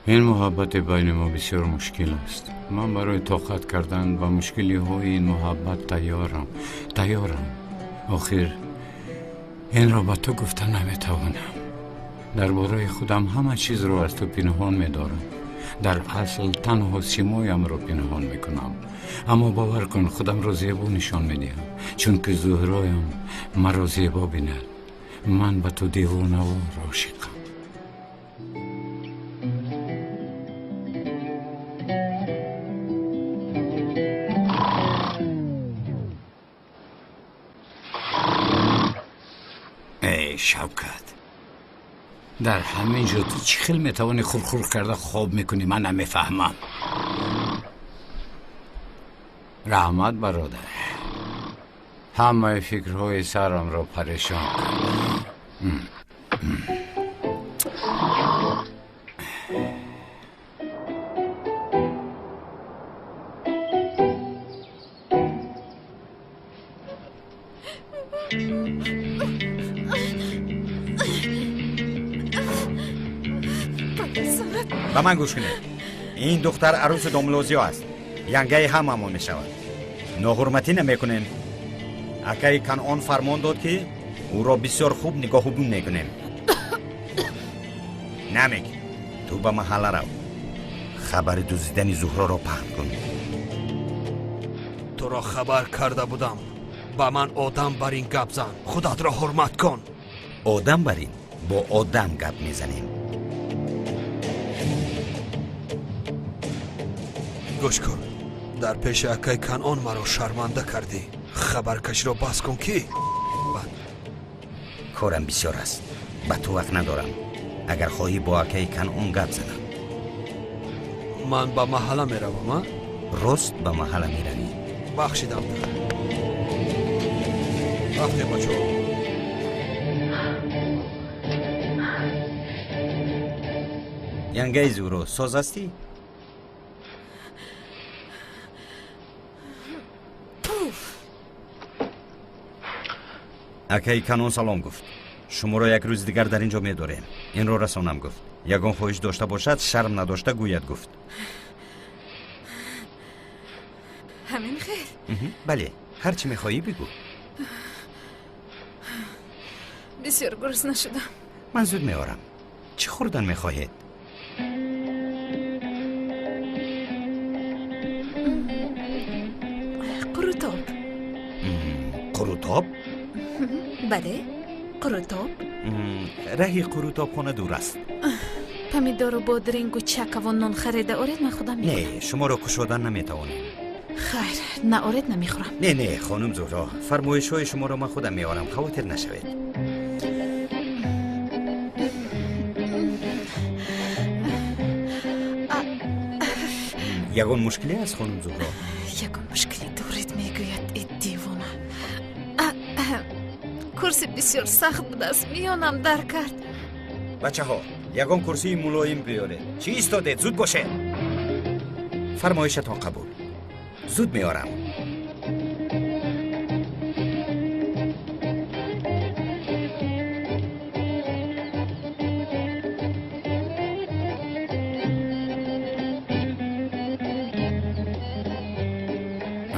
Ин муҳаббати байни мо бисёр мушкил аст. Ман барои тоқат кардан ба мушкилиҳои ин муҳаббат тайёрам, тайёрам. Охир инро ба ту гуфта наметавонам. Дар бораи худам ҳама чизро аз ту пинҳон медорам. Дар асл танҳо симоямро пинҳон мекунам. Аммо бовар кун, худамро зебо нишон медиҳам, чунки Зуҳроям маро зебо бинад. Ман ба ту девонавор ошиқам. Эй Шавкат, дар ҳамин ҷо ту чӣ хел метавонӣ хурхур карда хоб мекунӣ? Ман намефаҳмам. Раҳмат, бародар, ҳамаи фикрҳои сарамро парешон кард. Ба ман гӯш кунед. Ин духтар арӯси домлозиё аст. Янгаи ҳамамон мешавад. Ноҳурматӣ намекунем. Акаи Канъон фармон дод, ки ӯро бисёр хуб нигоҳубун мекунем. Намек, ту ба маҳалла рав. Хабари дуздидани Зуҳроро паҳн кун. Туро хабар карда будам. Ба ман одам бар ин гап зан. Худатро ҳурмат кун. Одам бар ин бо одам гап мезанем. Гӯш кун, дар пеши акаи Канъон маро шарманда кардӣ. Хабаркаширо бас кун, ки корам бисёр аст, ба ту вақт надорам. Агар хоҳӣ, бо акаи Канъон гап занам. Ман ба маҳалла меравам. А рост ба маҳалла меравӣ. Бахшидам, рафтем, бачаҳо. Янгаи Зуҳро, соз ҳастӣ? Акаи Канъон салом гуфт. Шуморо як рӯзи дигар дар ин ҷо медорем. Инро расонам гуфт. Ягон хоҳиш дошта бошад, шарм надошта гӯяд гуфт. Ҳамин хел? Бале, ҳар чӣ мехоҳӣ бигӯ. Бисёр гурусна шудам. Ман зуд меорам. Чӣ хӯрдан мехоҳед? Қурутоб. Қурутоб? Бале, қурутоб. Раҳи қурутобхона дур аст. Помидору бодрингу чакаву нон харида оред, ман худам мехӯрам. Не, шуморо кушодан наметавонем. Хайр, наоред, намехӯрам. Не, не, хонум Зуҳро, фармоишҳои шуморо ман худам меорам, хавотир нашавед. Ягон мушкиле аст, хонум Зуҳро? Ягон мушкиле доред, мегӯяд, э девона. Курси бисёр сахт будааст, миёнам дар кард. Бачаҳо, ягон курсии мулоим биёред. Чӣ истодед? Зуд бошед. Фармоишатон қабул. Зуд меорам.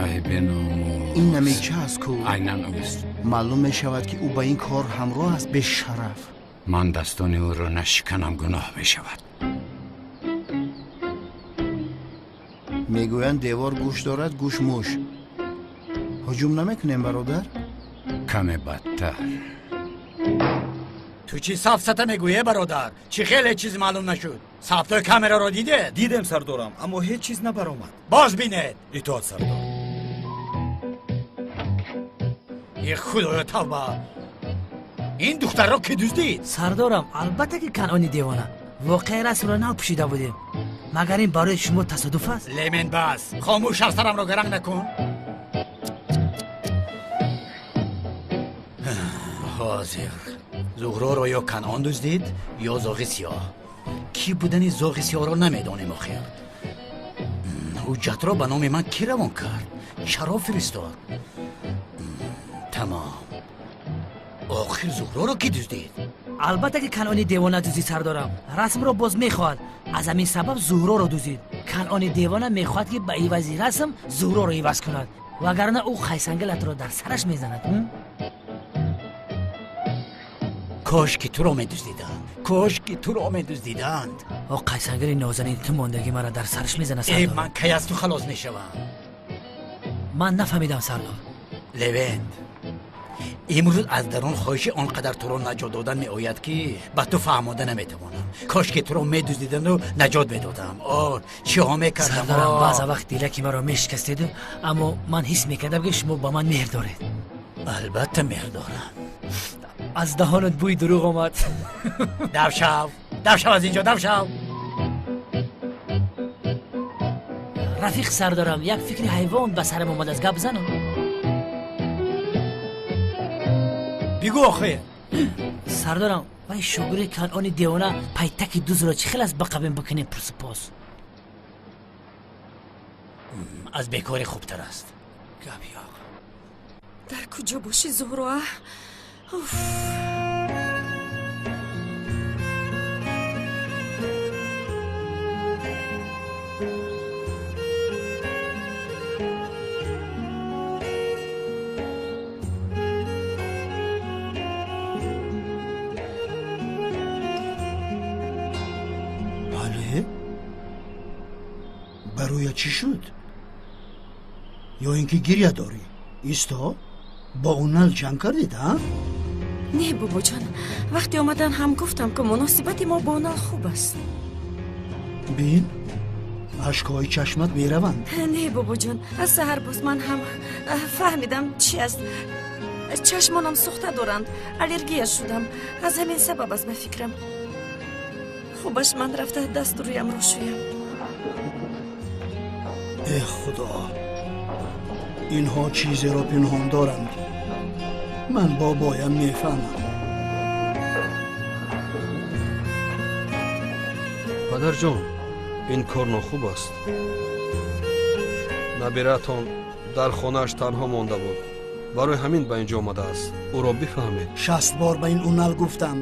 Ай беномус. Ин намекча аст ку? Айнан ӯст. Маълум мешавад, ки ӯ ба ин кор ҳамроҳ аст, бешараф. Ман дастони ӯро нашиканам, гуноҳ мешавад. Мегӯянд, девор гӯш дорад, гӯш муш. Ҳуҷум намекунем, бародар? Каме бадтар. Ту чӣ сафсата мегӯе, бародар? Чӣ хеле чиз маълум нашуд? Сафтои камераро дидед? Дидем, сардорам, аммо ҳеҷ чиз набаромад. Боз бинед. Итоат, сардор. Е худоё, тавба! Ин духтарро ки дуздид? Сардорам, албатта ки Канъони девона. Воқеаи расмро нав пӯшида будем. Магар ин барои шумо тасодуф аст? Лемен, бас, хомӯш, сарамро гаранг накун. Ҳозир Зуҳроро ё Канъон дуздид, ё зоғи сиёҳ. Кӣ будани зоғи сиёҳро намедонем. Охир ҳуҷҷатро ба номи ман кӣ равон кард? Чаро фиристод? Тамом. Охир Зуҳроро кӣ дуздид? Албатта ки Канъони девона дуздид, сардорам. Расмро боз мехоҳад. Аз ҳамин сабаб Зуҳроро дуздид. Канъони девона мехоҳад ки ба ивази расм Зуҳроро иваз кунад, вагарна ӯ қайсангалатро дар сараш мезанад. Кош ки туро медуздиданд, кош ки туро медуздиданд. О, қайсангали нозанин, ту мондагӣ мара дар сараш мезанад. Э, ман кай аз ту халос мешавам? Ман нафаҳмидам, сардор. Левент, имрӯз аз дарун хоҳиши он қадар туро наҷот додан меояд, ки ба ту фаҳмода наметавонам. Кош ки туро медуздиданду наҷот медодам. О, чиҳо мекардам. Сардорам, баъза вақт дилаки маро мешикастеду, аммо ман ҳис мекардам, ки шумо ба ман меҳр доред. Албатта меҳр дорам. Аз даҳонат бӯи дурӯғ омад. Дав шав, дав шав аз инҷо, дав шав. Рафиқ сардорам, як фикри ҳайвон ба сарам омадааст, гап занам? Бигӯ охир. Сардорам, вай шогирди Канъони девона пайтаки дузро чӣ хел аст ба қабин бикунем пурсупос? Аз бекорӣ хубтар аст. Гап ёқ. Дар куҷо бошӣ, Зуҳро? Уф. Бароя чӣ шуд? Ё ин ки гиря дорӣ? Исто, бо Унал ҷанг кардед, а? Не, бобоҷон, вақте омадан ҳам гуфтам, ки муносибати мо бо Унал хуб аст. Бин, ашкҳои чашмат мераванд. Не, бобоҷон, аз саҳар боз ман ҳам фаҳмидам чӣ аст. Чашмонам сӯхта доранд, аллергия шудам. Аз ҳамин сабаб аст, ба фикрам. Хубаш ман рафта дасту рӯямро шӯям. Э худо, инҳо чизеро пинҳон доранд. Ман бобоям мефаҳмам. Падарҷон, ин кор нохуб аст. Набираатон дар хонааш танҳо монда буд, барои ҳамин ба инҷо омадааст. Ӯро бифаҳмед. 60 бор ба ин Унал гуфтам,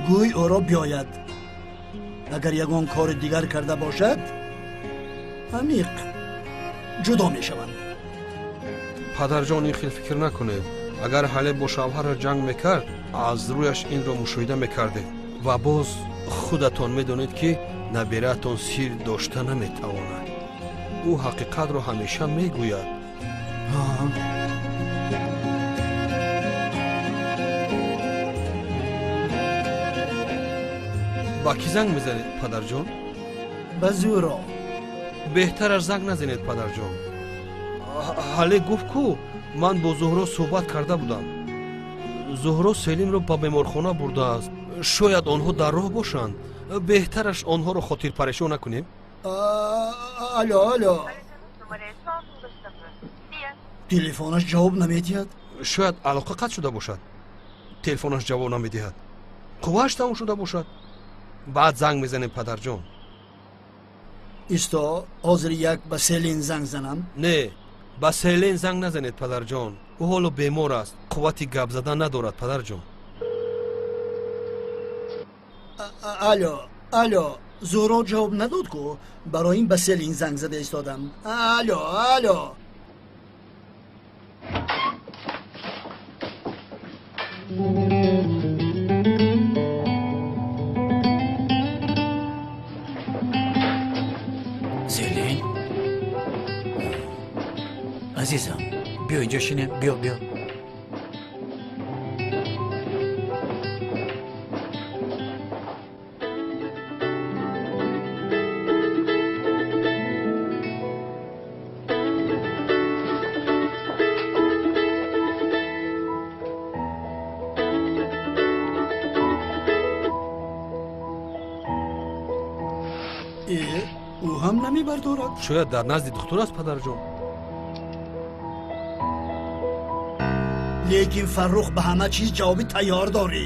гӯй ӯро биёяд. Агар ягон кори дигар карда бошад, амиқ ҷудо мешаванд. Падарҷон, ин хел фикр накунед. Агар ҳале бо шавҳараш ҷанг мекард, аз рӯяш инро мушоҳида мекардед. Ва боз худатон медонед, ки набираатон сир дошта наметавонад. Ӯ ҳақиқатро ҳамеша мегӯяд. Ба кӣ занг мезанед, падарҷон? Ба Зуҳро. Беҳтараш занг назанед, падарҷон. Ҳале гуфт ку ман бо Зуҳро суҳбат карда будам. Зуҳро Селимро ба беморхона бурдааст. Шояд онҳо дар роҳ бошанд. Беҳтараш онҳоро хотирпарешон накунем. Алло, алло, телефонаш ҷавоб намедиҳад. Шояд алоқа қатъ шуда бошад. Телефонаш ҷавоб намедиҳад. Қуввааш тамом шуда бошад. Баъд занг мезанем, падарҷон. Исто, ҳозир як ба Селин занг занам. Не, ба Селин занг назанед, падарҷон. Ӯ ҳоло бемор аст, қуввати гап задан надорад, падарҷон. Алло, алло, Зуҳро ҷавоб надод ку, барои ин ба Селин занг зада истодам. Алло, алло. Селин, азизам, биё инҷо шинем, биё, биё. Ӯ ҳам намебардорад. Шояд дар назди духтур аст, падарҷон. Лекин Фаррух ба ҳама чиз ҷавоби тайёр дорӣ.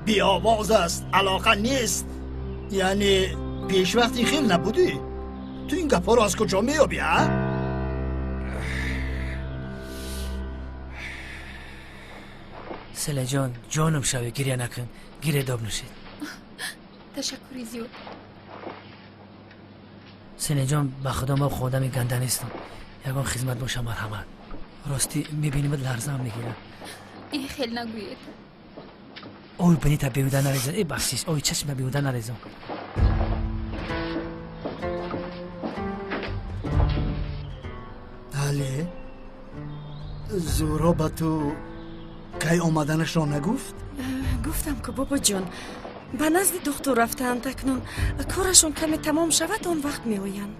Беовоз аст, алоқа нест. Яъне пешвақт ин хел набудӣ. Ту ин гапҳоро аз куҷо меёбӣ, а? Селеҷон, ҷонум шавӣ, гиря накун, гире доб нӯшед. Ташаккури зиёд. Селеҷон, ба худо ма одами ганда нестам. Ягон хизмат боша, марҳамат. Ростӣ мебинимад, ларзаам мегирад. Ин хел нагӯед. Ой, бинита беҳуда нарезон. Э, бахшиш, ой, чашма беҳуда нарезон. Але Зуҳро ба ту кай омаданашро нагуфт? Гуфтам ку, бобоҷон, ба назди духтур рафтаанд. Акнун корашон каме тамом шавад, он вақт меоянд.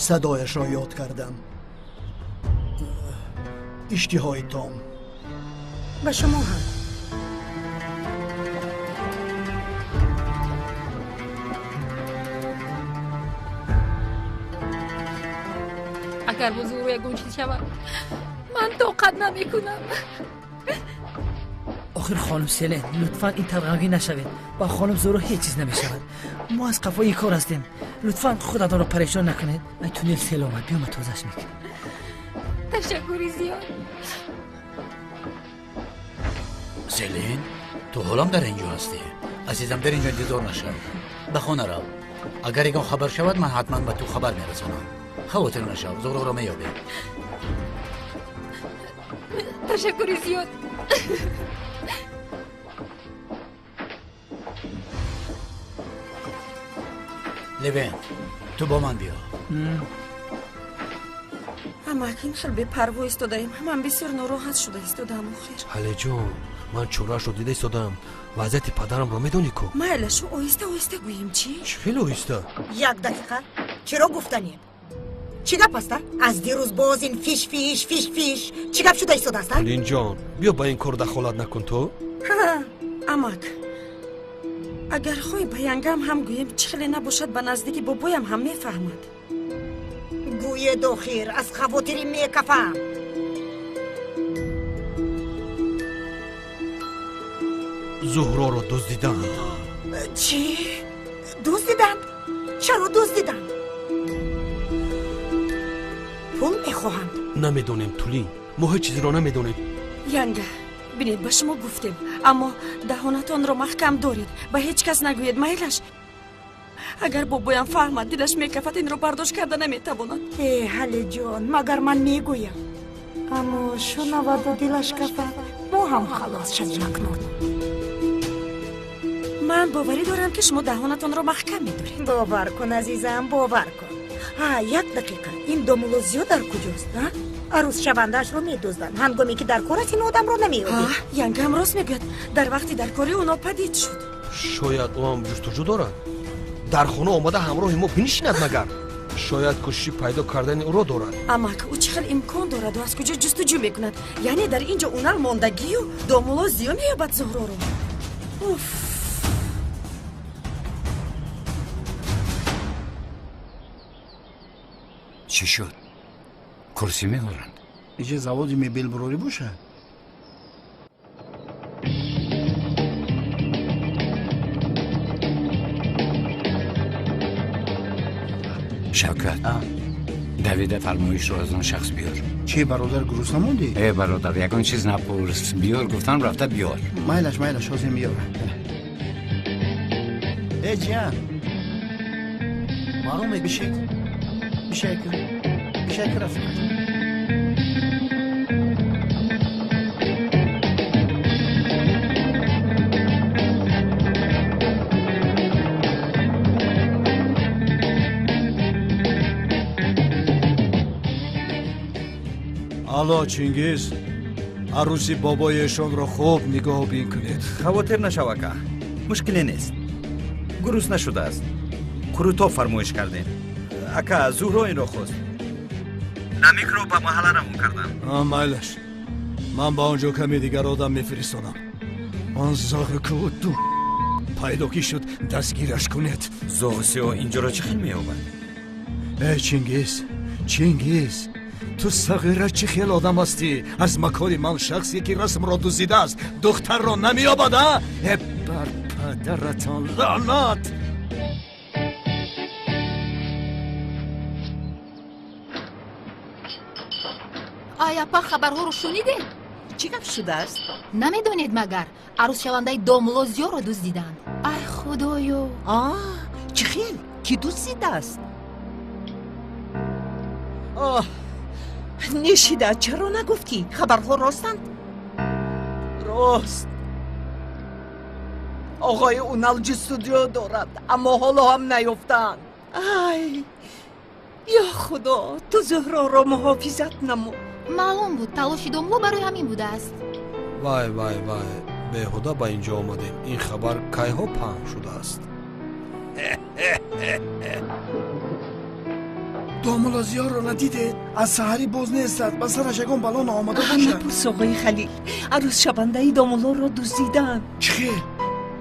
Садояшро ёд кардам. Иштиҳои том. Ба шумо ҳам. Агар бо Зуҳро ягон чиз шавад, ман тоқат намекунам. Охир хонум Селен, лутфан ин тавр ғамгин нашавед. Ба хонум Зуҳро ҳеҷ чиз намешавад. Мо аз қафои ин кор ҳастем. Лутфан худатонро парешон накунед. Ай, тунел сел омад, биё ма тозаш мекунам. Ташаккури зиёд. Селен, ту ҳолам дар ин ҷо ҳастӣ? Азизам, дар ин ҷо интизор нашав, ба хона рав. Агар ягон хабар шавад, ман ҳатман ба ту хабар мерасонам. Хавотир нашав, Зуҳроро меёбем. Ташаккури зиёд. Левент, ту бо ман биё. Амак, ин хел бепарво истодаем. Ман бисёр нороҳат шуда истодаам охир. Ҳалеҷон, ман чораашро дида истодаам. Вазъияти падарамро медонӣ ку? Майлашу, оҳиста оҳиста гӯем, чӣ? Чӣ хеле оҳиста? Як дақиқа, чиро гуфтанем? Чӣ гап аста? Аз дирӯз боз ин фиш фиш фиш фиш. Чӣ гап шуда истодааст? Ҳалинҷон, биё ба ин кор дахолат накун ту. Амак, агар хоҳӣ ба янгам ҳам гӯем, чӣ хеле набошад, ба наздики бобоям ҳам мефаҳмад. Гӯед охир, аз хавотирӣ мекафам. Зуҳроро дуздиданд. Чӣ? Дуздиданд? Чаро дуздиданд? Пул мехоҳанд? Намедонем, Тулин, мо ҳеҷ чизеро намедонем. Янга, бинед, ба шумо гуфтем, аммо даҳонатонро маҳкам доред, ба ҳеҷ кас нагӯед, майлаш. Агар бобоям фаҳмад, дилаш мекафад, инро бардошт карда наметавонад. Э, Ҳалиҷон, магар ман мегӯям? Аммо шунаваду дилаш кафад, мо ҳам халос шавем акнун. Ман боварӣ дорам, ки шумо даҳонатонро маҳкам медоред. Бовар кун, азизам, бовар кун. Ҳа, як дақиқа, ин домуло зиёд дар куҷост? Арӯсшавандаашро медузданд. Ҳангоме ки дар кор аст, ин одамро намеёбӣ. Янгам рост мегӯяд, дар вақти даркорӣ ӯ нопадид шуд. Шояд ӯ ҳам ҷустуҷӯ дорад. Дар хона омада ҳамроҳи мо бинишинад магар? Шояд кӯшиши пайдо кардани ӯро дорад. Амак, ӯ чӣ хел имкон дораду аз куҷо ҷустуҷӯ мекунад? Яъне дар ин ҷо унал мондагию домуло зиё меёбад Зуҳроро. Уф! Чӣ шуд? Курсӣ меоранд? Иҷа заводи мебелбурорӣ бошад? Шавкат, давида фармоишро аз он шахс биёр. Чӣ, бародар, гурусна мондӣ? Э, бародар, ягон чиз напурс. Биёр гуфтам, рафта биёр. Майлаш, майлаш, ҳозир меёрам. Э, ҷиян, маро бишед, бишайка, бишайка, рафиқат. Алло, Чингиз, арӯси бобои эшонро хуб нигоҳубин кунед. Хавотир нашав, ака, мушкиле нест. Гурус нашудааст. Қурутоб фармоиш кардем. Ака, Зуҳро инро хост. Намикро ба маҳалла равон кардам. Майлаш, ман ба он ҷо каме дигар одам мефиристонам. Он зоғи ду пайдо ки шуд, дастгираш кунед. Зоғи сиёҳ инҷоро чӣ хел меёбад? Э, Чингиз, Чингиз, ту сағира чӣ хел одам ҳастӣ? Аз макони ман шахсе ки расмро дуздидааст, духтарро намеёбад, а? Э, бар падаратон лаънат! Ай апа, хабарҳоро шунидед? Чӣ гап шудааст? Намедонед магар арӯсшавандаи домулло Зиёро дуздиданд. Ай худоё! Чӣ хел? Кӣ дуздидааст? Оҳ, нешида, чаро нагуфтӣ? Хабарҳо ростанд? Рост. Оғои Унал ҷустуҷӯ дорад, аммо ҳоло ҳам наёфтаанд. Ай, ё худо, ту Зуҳроро муҳофизат намо. Маълум буд, талоши домулло барои ҳамин будааст. Вай, вай, вай, беҳуда ба инҷо омадем. Ин хабар кайҳо паҳн шудааст? Домулло Зиёрро надидед? Аз саҳарӣ боз нестад, ба сараш ягон бало наомада бошад. Напурс, оғои Халил, арӯсшавандаи домуллоро дуздидаанд. Чӣ хел?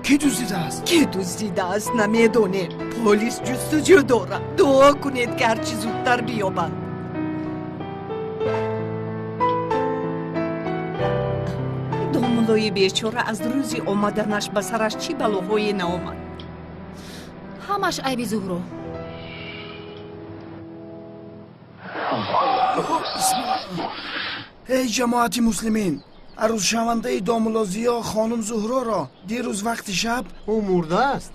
Кӣ дуздидааст? Кӣ дуздидааст намедонем. Полис ҷустуҷӯ дорад. Дуо кунед, ки ҳарчи зудтар биёбад. Домуллои бечора аз рӯзи омаданаш ба сараш чӣ балоҳое наомад. Ҳамаш айби Зуҳро. Эй ҷамоати муслимин, арӯсшавандаи домулло Зиё хонум Зуҳроро дирӯз вақти шаб... Ӯ мурдааст?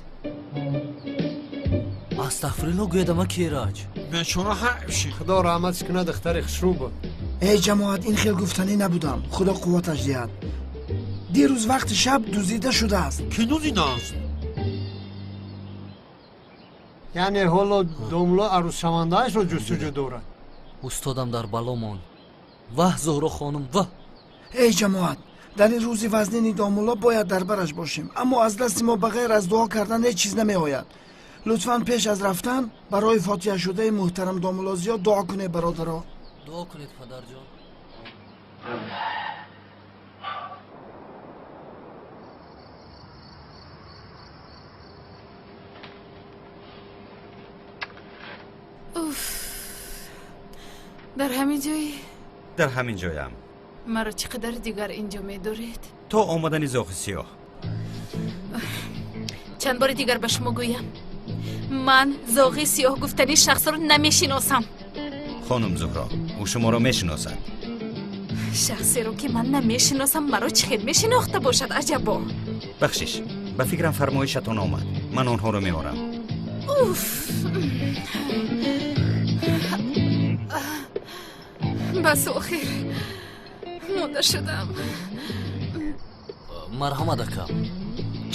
Астағфирулло гӯядама Кераҷ. Бечора ҳайф шид. Худо раҳматш кунад, духтари хушрӯ буд. Эй ҷамоат, ин хел гуфтанӣ набудам. Худо қувваташ диҳад. Дирӯз вақти шаб дуздида шудааст. Кӣ дуздидааст? Яъне ҳоло домулло арӯсшавандаашро ҷустуҷӯ дорад. Устодам дар бало монд. Ваҳ, Зуҳро хонум, ваҳ! Эй ҷамоат, дар ин рӯзи вазнини домулло бояд дар бараш бошем, аммо аз дасти мо ба ғайр аз дуо кардан ҳеҷ чиз намеояд. Лутфан пеш аз рафтан барои фотиҳашудаи муҳтарам домулло Зиё дуо кунед, бародаро. Дуо кунед, падарҷон. Уф, дар ҳамин ҷой? Дар ҳамин ҷоям. Маро чӣ қадар дигар инҷо медоред? То омадани зоғи сиёҳ. Чанд бори дигар ба шумо гӯям, ман зоғи сиёҳ гуфтани шахсро намешиносам. Хонум Зуҳро, ӯ шуморо мешиносад. Шахсеро ки ман намешиносам, маро чӣ хел мешинохта бошад, аҷабо? Бахшиш, ба фикрам фармоишатон омад. Ман онҳоро меорам. Уф, бас, охир монда шудам. Марҳамат, ака.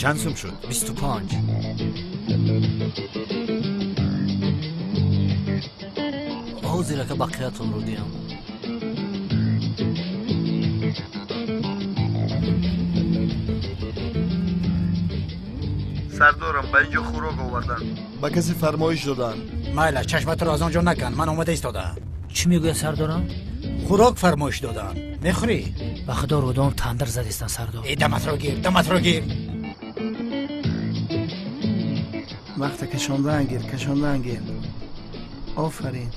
Чанд сум шуд? 25. Ҳозир ака бақиятонро диҳам. Сардорам, ба инҷо хӯрок оварданд. Ба касе фармоиш доданд. Майла, чашматро аз он ҷо накан, ман омода истодаам. Чӣ мегӯяд сардорам? Хӯрок фармоиш доданд. Мехӯрӣ? Ба худо рӯдом тандир задистан, сардор. Э, даматро гир, даматро гир. Вақта кашондаан гир, кашондаан гир. Офарин.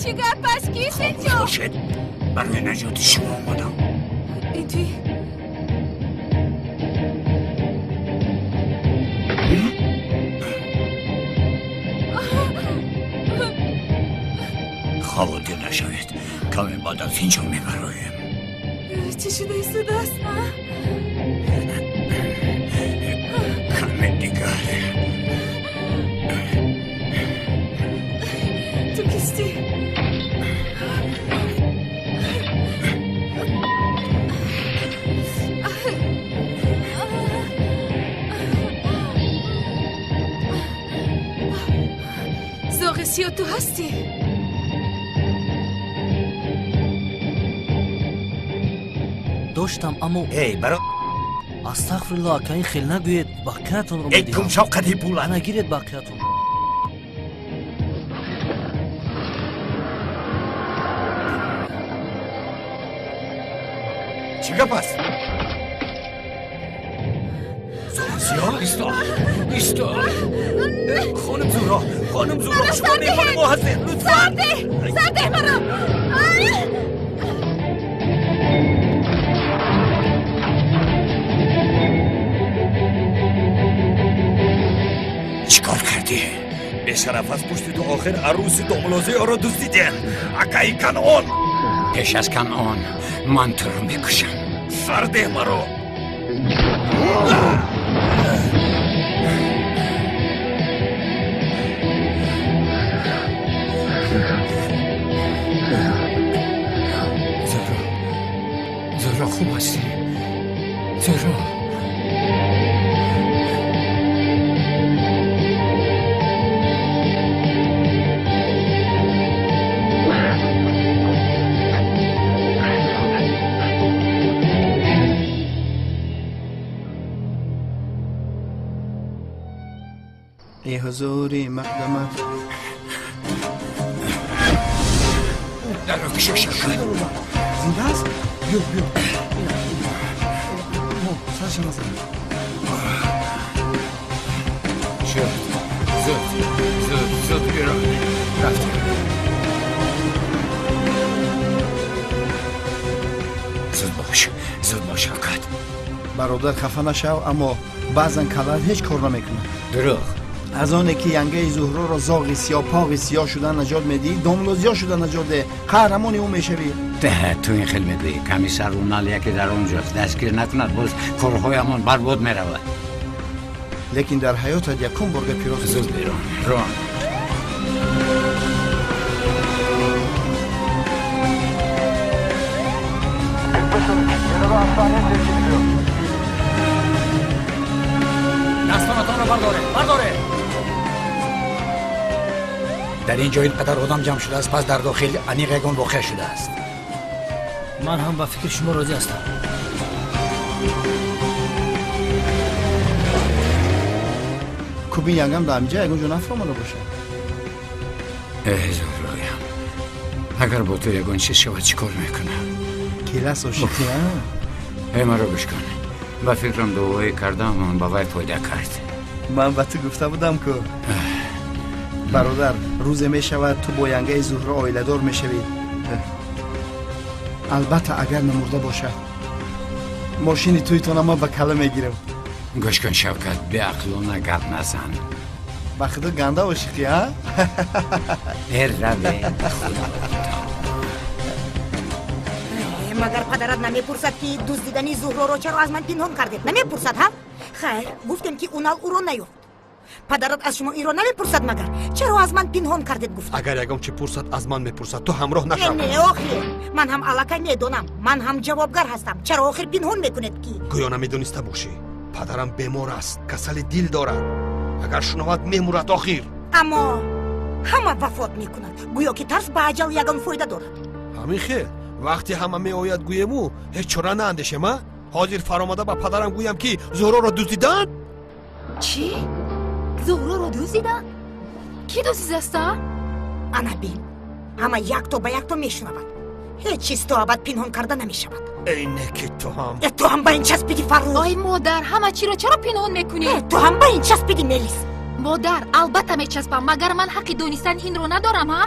Чӣ гап аст, кист инҷо? Бошед, барои наҷоти шумо омадам. Ин туи? Хавотир нашавед, каме баъд аз инҷо мебароем. Чӣ шуда истодааст? Каме дигар. ҳастӣ? Зоғи сиё ту ҳастӣ? Доштам, аммо эй баро астағфируллоҳ, ака, ин хел нагӯед, бақиятонро эй гум шав қади пула. Ана гиред бақиятон. Чӣ гап аст? Зоғи сиё? Исто, исто. Хонум Зуҳро, хонум Зуҳро, шумо меҳмони мо ҳастед, лутфан. Сардеҳ маро! Чӣ кор кардӣ? Бешараф, аз пушти ту охир арӯси домулозиёро дуздидем. Акаи Канъон. Пеш аз Канъон ман туро мекушам. Сардеҳ маро! Зуҳро, Зуҳро, хуб ҳастӣ? Зуҳро. ای حضوری مقدمت در کشو شکل. زنده است؟ بیا بیا سرش نزن. شد، زود زود زود بیرون رفتیم. زود باش، زود باش شوکت. Бародар, хафа нашав, аммо баъзан каллат ҳеҷ кор намекунад. Дурӯғ. Аз оне ки янгаи Зуҳроро зоғи сиё поғи сиё шуда наҷот медиҳӣ, домлозиё шуда наҷот деҳ, қаҳрамони ӯ мешавӣ. Ту ин хел мегӯӣ, комиссар Унал яке дар он ҷост, дастгир накунад, боз корҳоямон барбод меравад. Лекин дар ҳаётат якум бор гапи рост. Зуд берун рон. Дастонатонро бардоред, бардоред. Дар ин ҷо ин қадар одам ҷамъ шудааст, пас дар дохил аниқ ягон воқеа шудааст. Ман ҳам ба фикри шумо розӣ ҳастам. Куби янгам дар ҳамиҷа ягон ҷо нафаромада бошад. Э Зуҳроям, агар бо ту ягон чиз шавад, чӣ кор мекунам? Келас ошиқӣ, а? Э, маро гӯш кун, ба фикрам дуоӣ кардам ба вай фоида кард. Ман ба ту гуфта будам ку, бародар, рӯзе мешавад ту бо янгаи Зуҳро оиладор мешавӣ, албатта агар намурда бошад. Мошини туйтона ман ба калла мегирам. Гӯш кун, Шавкат, беақлона гап назан. Ба худо ганда ошиқӣ, а? Э, раве, худо. Магар падарат намепурсад, ки дуздидани Зуҳроро чаро аз ман пинҳон кардед? Намепурсад, ҳа? Хайр, гуфтем, ки Унал ӯро наёфт. Падарат аз шумо инро намепурсад магар? Чаро аз ман пинҳон кардед, гуфт? Агар ягон чӣ пурсад, аз ман мепурсад, ту ҳамроҳ нашав. Не, охир ман ҳам аллакай медонам, ман ҳам ҷавобгар ҳастам. Чаро охир пинҳон мекунед ки? Гӯё намедониста бошӣ, падарам бемор аст, касали дил дорад. Агар шунавад, мемурад охир. Аммо ҳама вафот мекунад, гӯё ки тарс ба аҷал ягон фоида дорад. Ҳамин хел вақте ҳама меояд, гӯему ҳеҷ чора наандешем, а? Ҳозир фаромада ба падарам гӯям, ки Зуҳроро дуздиданд. Чӣ? Зуҳроро дуздиданд? Кӣ дуздидаст, а? Ана бин, ҳама якто ба якто мешунавад. Ҳеҷ чиз то абад пинҳон карда намешавад. Эй, не ки ту ҳам. Э, ту ҳам ба ин часпиди, Фаррух. Ой модар, ҳама чиро чаро пинҳон мекунӣ? Э, ту ҳам ба ин часпиди, Мелис. Модар, албатта мечаспам, магар ман ҳаққи донистани инро надорам, ҳа?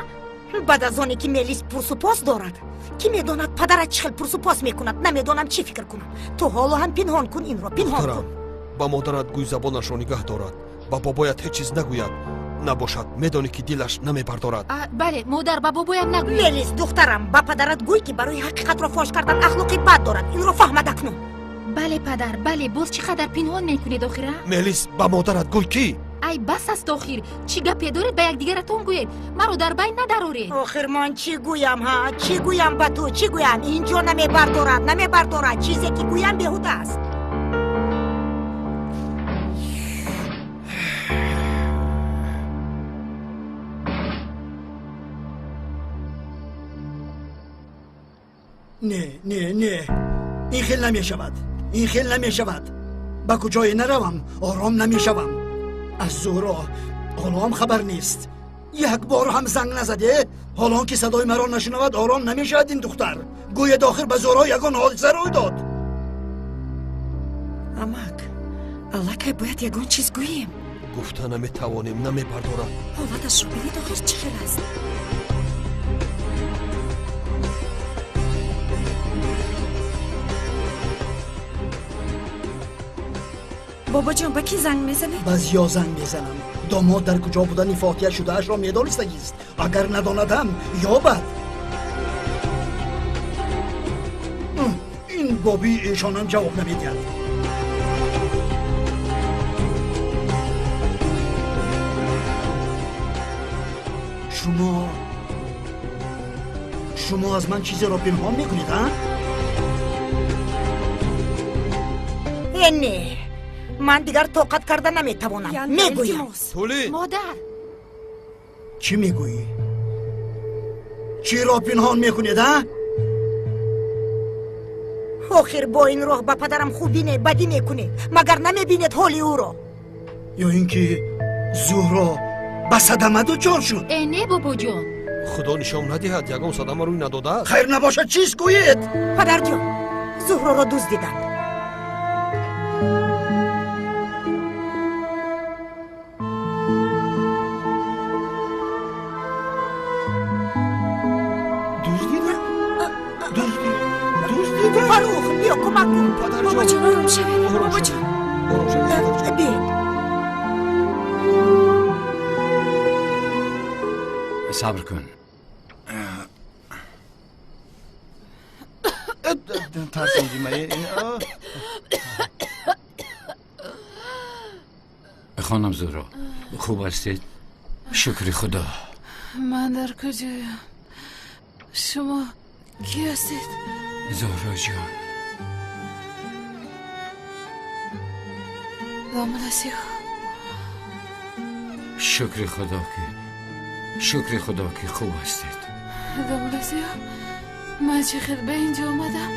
Баъд аз оне ки Мелис пурсупос дорад, кӣ медонад падарат чӣ хел пурсупос мекунад? Намедонам чӣ фикр кунам. Ту ҳоло ҳам пинҳон кун инро, пинҳон кун. Ба модарат гӯй забонашро нигаҳ дорад, ба бобоят ҳеҷ чиз нагӯяд, набошад медонӣ, ки дилаш намебардорад. Бале модар, ба бобоям нагӯед. Мелис, духтарам, ба падарат гӯй, ки барои ҳақиқатро фош кардан ахлоқи бад дорад. Инро фаҳмад акнун. Бале падар, бале. Боз чӣ қадар пинҳон мекунед охира? Мелис, ба модарат гӯй, ки Ай бас аст охир. Чӣ гапе доред ба якдигаратон гӯед. Маро дар байн надароред. Охир ман чӣ гӯям, ҳа? Чӣ гӯям ба ту? Чӣ гӯям? Инҷо намебардорад, намебардорад. Чизе ки гӯям беҳуда аст. Не, не, не. Ин хел намешавад. Ин хел намешавад. Ба куҷое наравам, ором намешавам. Аз Зуҳро ҳоло ҳам хабар нест. Як бор ҳам занг назаде. Ҳолон ки садои маро нашунавад, ором намешавад ин духтар. Гӯяд охир ба Зуҳро ягон ҳодиса рӯй дод. Амак, аллакай бояд ягон чиз гӯем. Гуфта наметавонем, намебардорад. Ҳолаташро бинед охир чӣ хел аст. Бобоҷон, ба кӣ занг мезанед? Ба Зиё занг мезанам. Домод дар куҷо будани фотиҳа шудаашро медонистагист. Агар надонадам, ёбад. Ин бобии эшонам ҷавоб намедиҳад. Шумо аз ман чизеро пинҳон мекунед, а? Э, не. Ман дигар тоқат карда наметавонам. Мегӯям. Модар. Чӣ мегӯӣ? Чиро пинҳон мекунед, а? Охир бо ин роҳ ба падарам хубӣ не, бадӣ мекунед. Магар намебинед ҳоли ӯро? Ё ин ки Зуҳро ба садама дучор шуд? Э, не, бобоҷон. Худо нишон надиҳад, ягон садама рӯй надодааст. Хайр набошад, чиз гӯед? Падарҷон, Зуҳроро дуздиданд. Фарух, биё кӯмак кун. Бобоҷон, ором шавед. Бобоҷон. Биё. Сабр кун. Хонам Зуҳро, хуб ҳастед? Шукри Худо. Ман дар куҷоям? Шумо кӣ ҳастед? Зуҳро ҷон. Домла Зиё. Шукри Худо ки, шукри Худо ки хуб ҳастед. Домла Зиё, ман чӣ хел ба инҷо омадам?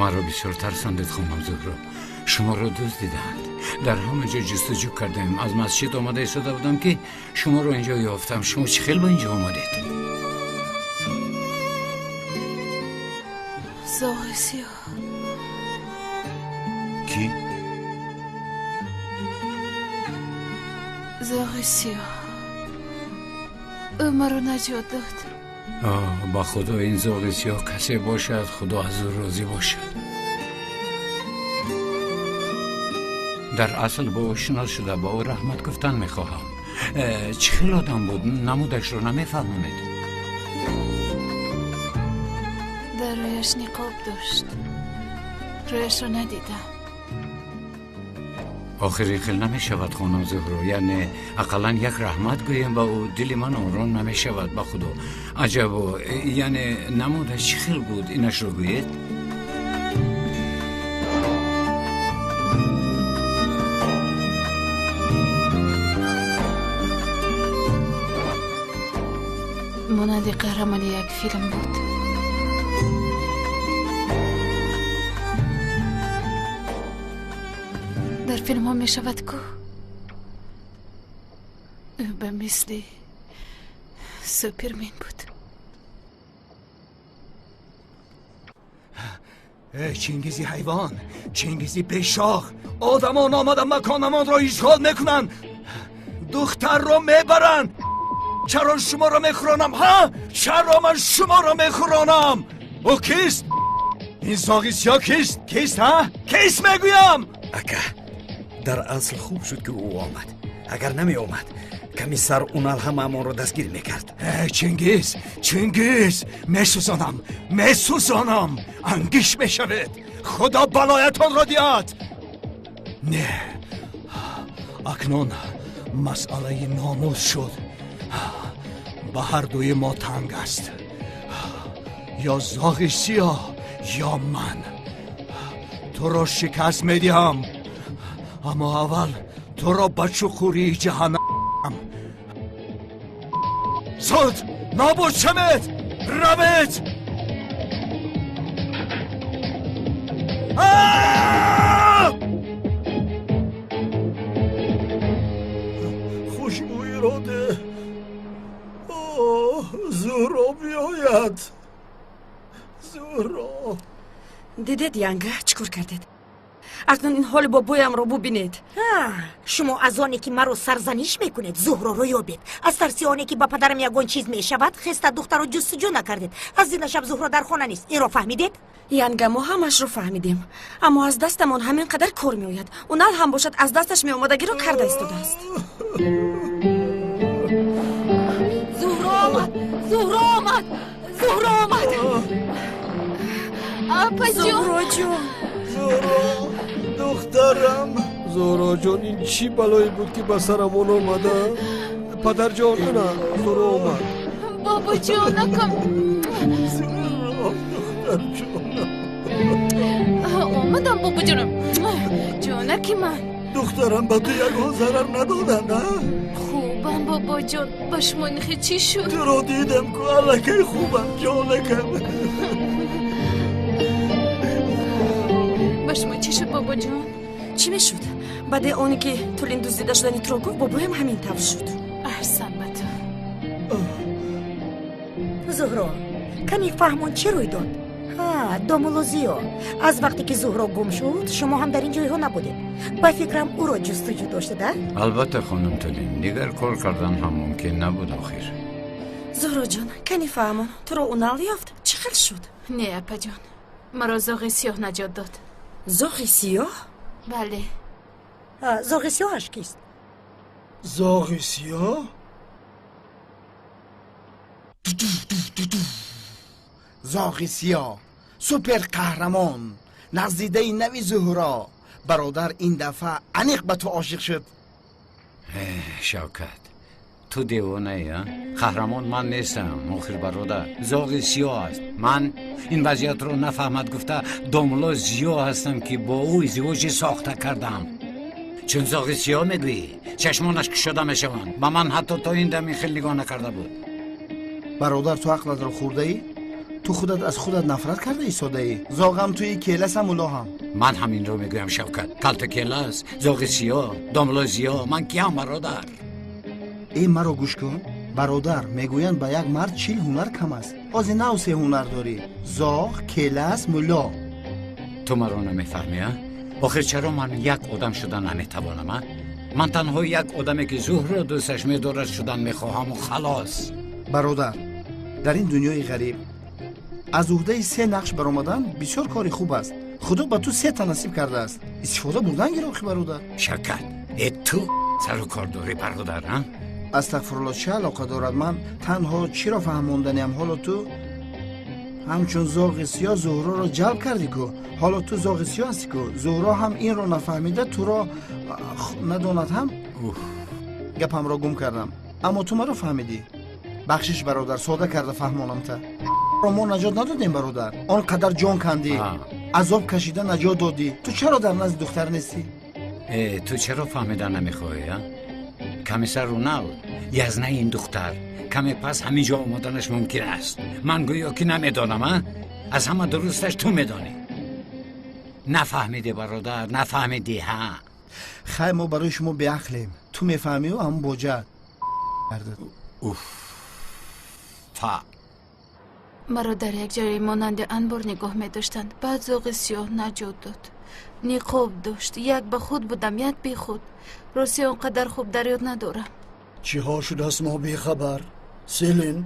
Маро бисёр тарсондед, хонам Зуҳро. Шуморо дуздиданд. Дар ҳама ҷо ҷустуҷӯ кардем. Аз масҷид омада истода будам ки шуморо инҷо ёфтам. Шумо чӣ хел ба инҷо омадед? Зоғи сиёҳ. Кӣ? Зоғи сиёҳ. Ӯ маро наҷот дод. Ба Худо ин зоғи сиёҳ касе бошад, Худо аз ӯ розӣ бошад. Дар асл бо ӯ шинос шуда, ба ӯ раҳмат гуфтан мехоҳам. Чӣ хел одам буд? Намудашро намефаҳмонед. Дар рӯяш ниқоб дошт. Рӯяшро надидам. Охир ин хел намешавад, хонам Зуҳро. Яъне ақаллан як раҳмат гӯем ба ӯ, дили ман ором намешавад, ба Худо. Аҷабо, яъне намудаш чӣ хел буд? Инашро гӯед? Монанди қаҳрамони як филм буд. Дар филмҳо мешавад ку ӯ ба мисли Супермен буд. Э, Чингизи ҳайвон, Чингизи бешох, одамон омада маконамонро ишғол мекунанд, духтарро мебаранд. Чаро шуморо мехӯронам, ҳа? Чаро ман шуморо мехӯронам? Ӯ кист? Ин зоғи сиёҳ кист? Кист, ҳа? Кист мегӯям? Ака, дар асл хуб шуд ки ӯ омад. Агар намеомад, комиссар Унал ҳамаамонро дастгир мекард. Э, Чингиз, Чингиз, месӯзонам, месӯзонам, ангиш мешавед. Худо балоятонро диҳад. Не, акнун масъалаи номус шуд. Ба ҳар дуи мо танг аст. Ё зоғи сиёҳ, ё ман. Туро шикаст медиҳам, аммо аввал туро ба чуқурии ҷаҳаннам. Зуд нобуд шавед! Равед! Хушбӯиро деҳ. Зуҳро биёяд. Зуҳро. Дидед, янга, чӣ кор кардед? Акнун ин ҳоли бобоямро бубинед. Шумо аз оне ки маро сарзаниш мекунед, Зуҳроро ёбед. Аз тарси оне ки ба падарам ягон чиз мешавад, хеста духтаро ҷустуҷӯ накардед. Аз динашаб Зуҳро дар хона нест. Инро фаҳмидед? Янга, мо ҳамашро фаҳмидем, аммо аз дастамон ҳамин қадар кор меояд. Унал ҳам бошад аз дасташ меомадагиро карда истодааст. Зуҳро омад! Зуҳро омад! Зуҳро омад! Апаҷон! Зуҳроҷон! Зуҳро, духтарам! Зуҳроҷон, ин чӣ балое буд ки ба сарамон омада? Падарҷон, ана Зуҳро омад. Бобоҷонакам! Зуҳро, духтарҷонам! Омадам, бобоҷонам. Ҷонаки ман. Духтарам, ба ту ягон зарар надоданд, а? Хубам, бобоҷон. Ба шумо нихе чӣ шуд? Туро дидам ку, аллакай хубам, ҷонакам. Ба шумо чӣ шуд, бобоҷон? Чӣ мешуд? Баъде оне ки Тулин дуздида шудани туро гуфт, бобоям ҳамин тавр шуд. Аҳсан ба ту. Зуҳро, каме фаҳмон чӣ рӯй дод? Домулло Зиё, аз вақте ки Зуҳро гум шуд, шумо ҳам дар ин ҷойҳо набудед. Ба фикрам, ӯро ҷустуҷӯ доштед, а? Албатта, хонум Тулин, дигар кор кардан ҳам мумкин набуд охир. Зуҳроҷон, кани фаҳмон, туро Унал ёфт? Чӣ хел шуд? Не, апаҷон, маро зоғи сиёҳ наҷот дод. Зоғи сиёҳ? Бале. Зоғи сиёҳаш кист? Зоғи сиёҳ? Зоғи сиёҳ, супер қаҳрамон, наздидаи нави Зуҳро. Бародар, ин дафъа аниқ ба ту ошиқ шуд. Шавкат, ту девонаи, а? Қаҳрамон ман нестам, охир бародар. Зоғи сиёҳ аст. Ман ин вазъиятро нафаҳмад гуфта домулло Зиё ҳастам ки бо ӯ издивоҷи сохта кардам. Чун зоғи сиёҳ мегӯӣ, чашмонаш кушода мешаванд. Ба ман ҳатто то ин дам ин хел нигоҳ накарда буд. Бародар, ту ақлатро хӯрдаӣ? Ту худат аз худат нафрат карда истодаӣ. Зоғам туи, келасам улоҳам. Ман ҳаминро мегӯям, Шавкат. Калта келас, зоғи сиёҳ, домулло Зиё, ман киям, бародар? Э, маро гӯш кун. Бародар, мегӯянд ба як мард 40 ҳунар кам аст. Ҳозир нав се ҳунар дорӣ: зоғ, келас, мулло. Ту маро намефаҳмӣ, а? Охир чаро ман як одам шуда наметавонам, а? Ман танҳо як одаме ки Зуҳро дӯсташ медорад шудан мехоҳаму халос. Бародар, дар ин дунёи ғариб аз уҳдаи се нақш баромадан бисёр кори хуб аст. Худо ба ту се та насиб кардааст. Истифода бурдан гир, охи бародар. Шавкат, э ту сару кор дорӣ, бародар, а? Астағфирулло, чӣ алоқа дорад? Ман танҳо чиро фаҳмонданиам? Ҳоло ту ҳамчун зоғи сиёҳ Зуҳроро ҷалб кардӣ ку. Ҳоло ту зоғи сиёҳ ҳастӣ ку. Зуҳро ҳам инро нафаҳмида туро надонад ҳам. Гапамро гум кардам, аммо ту маро фаҳмидӣ. Бахшиш, бародар, сода карда фаҳмонам та. Мо наҷот надодем, бародар. Он қадар ҷон кандӣ, азоб кашида наҷот додӣ. Ту чаро дар назди духтар нестӣ? Э, ту чаро фаҳмида намехоҳӣ, а? Комиссар Унал язнаи ин духтар каме пас ҳамин ҷо омаданаш мумкин аст. Ман гӯё ки намедонам, а? Аз ҳама дурусташ ту медонӣ. Нафаҳмидӣ, бародар, нафаҳмидӣ, ҳа? Хай, мо барои шумо беақлем. Ту мефаҳмию ҳам боҷа. Уф, фа. Маро дар як ҷое монанди анбор нигоҳ медоштанд. Баъд зоғи сиёҳ наҷот дод. Ниқоб дошт. Як ба худ будам, як бехуд. Рости он қадар хуб дар ёд надорам. Чиҳо шудааст, мо бехабар. Селин,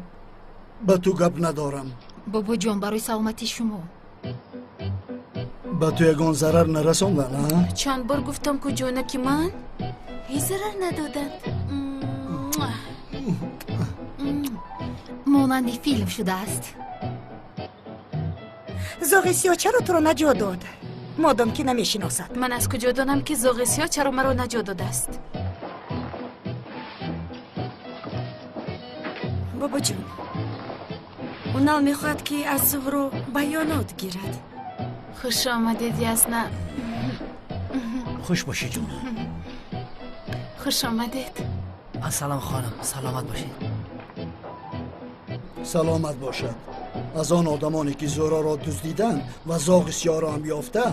ба ту гап надорам. Бобоҷон, барои саломатии шумо. Ба ту ягон зарар нарасондан, а? Чанд бор гуфтам ку, ҷонаки ман, ҳеҷ зарар надоданд. Монанди филм шудааст. Зоғи сиёҳ чаро туро наҷот дод? Модом ки намешиносад. Ман аз куҷо донам ки зоғи сиёҳ чаро маро наҷот додааст? Бобоҷон, Унал мехоҳад ки аз Зуҳро баёнот гирад. Хуш омадед, Ясна. Хуш бошӣ, ҷонам. Хуш омадед. Ассалом, хоним, саломат бошед. Саломат бошад. Аз он одамоне ки Зуҳроро дуздиданд ва зоғи сиёҳро ҳам ёфта,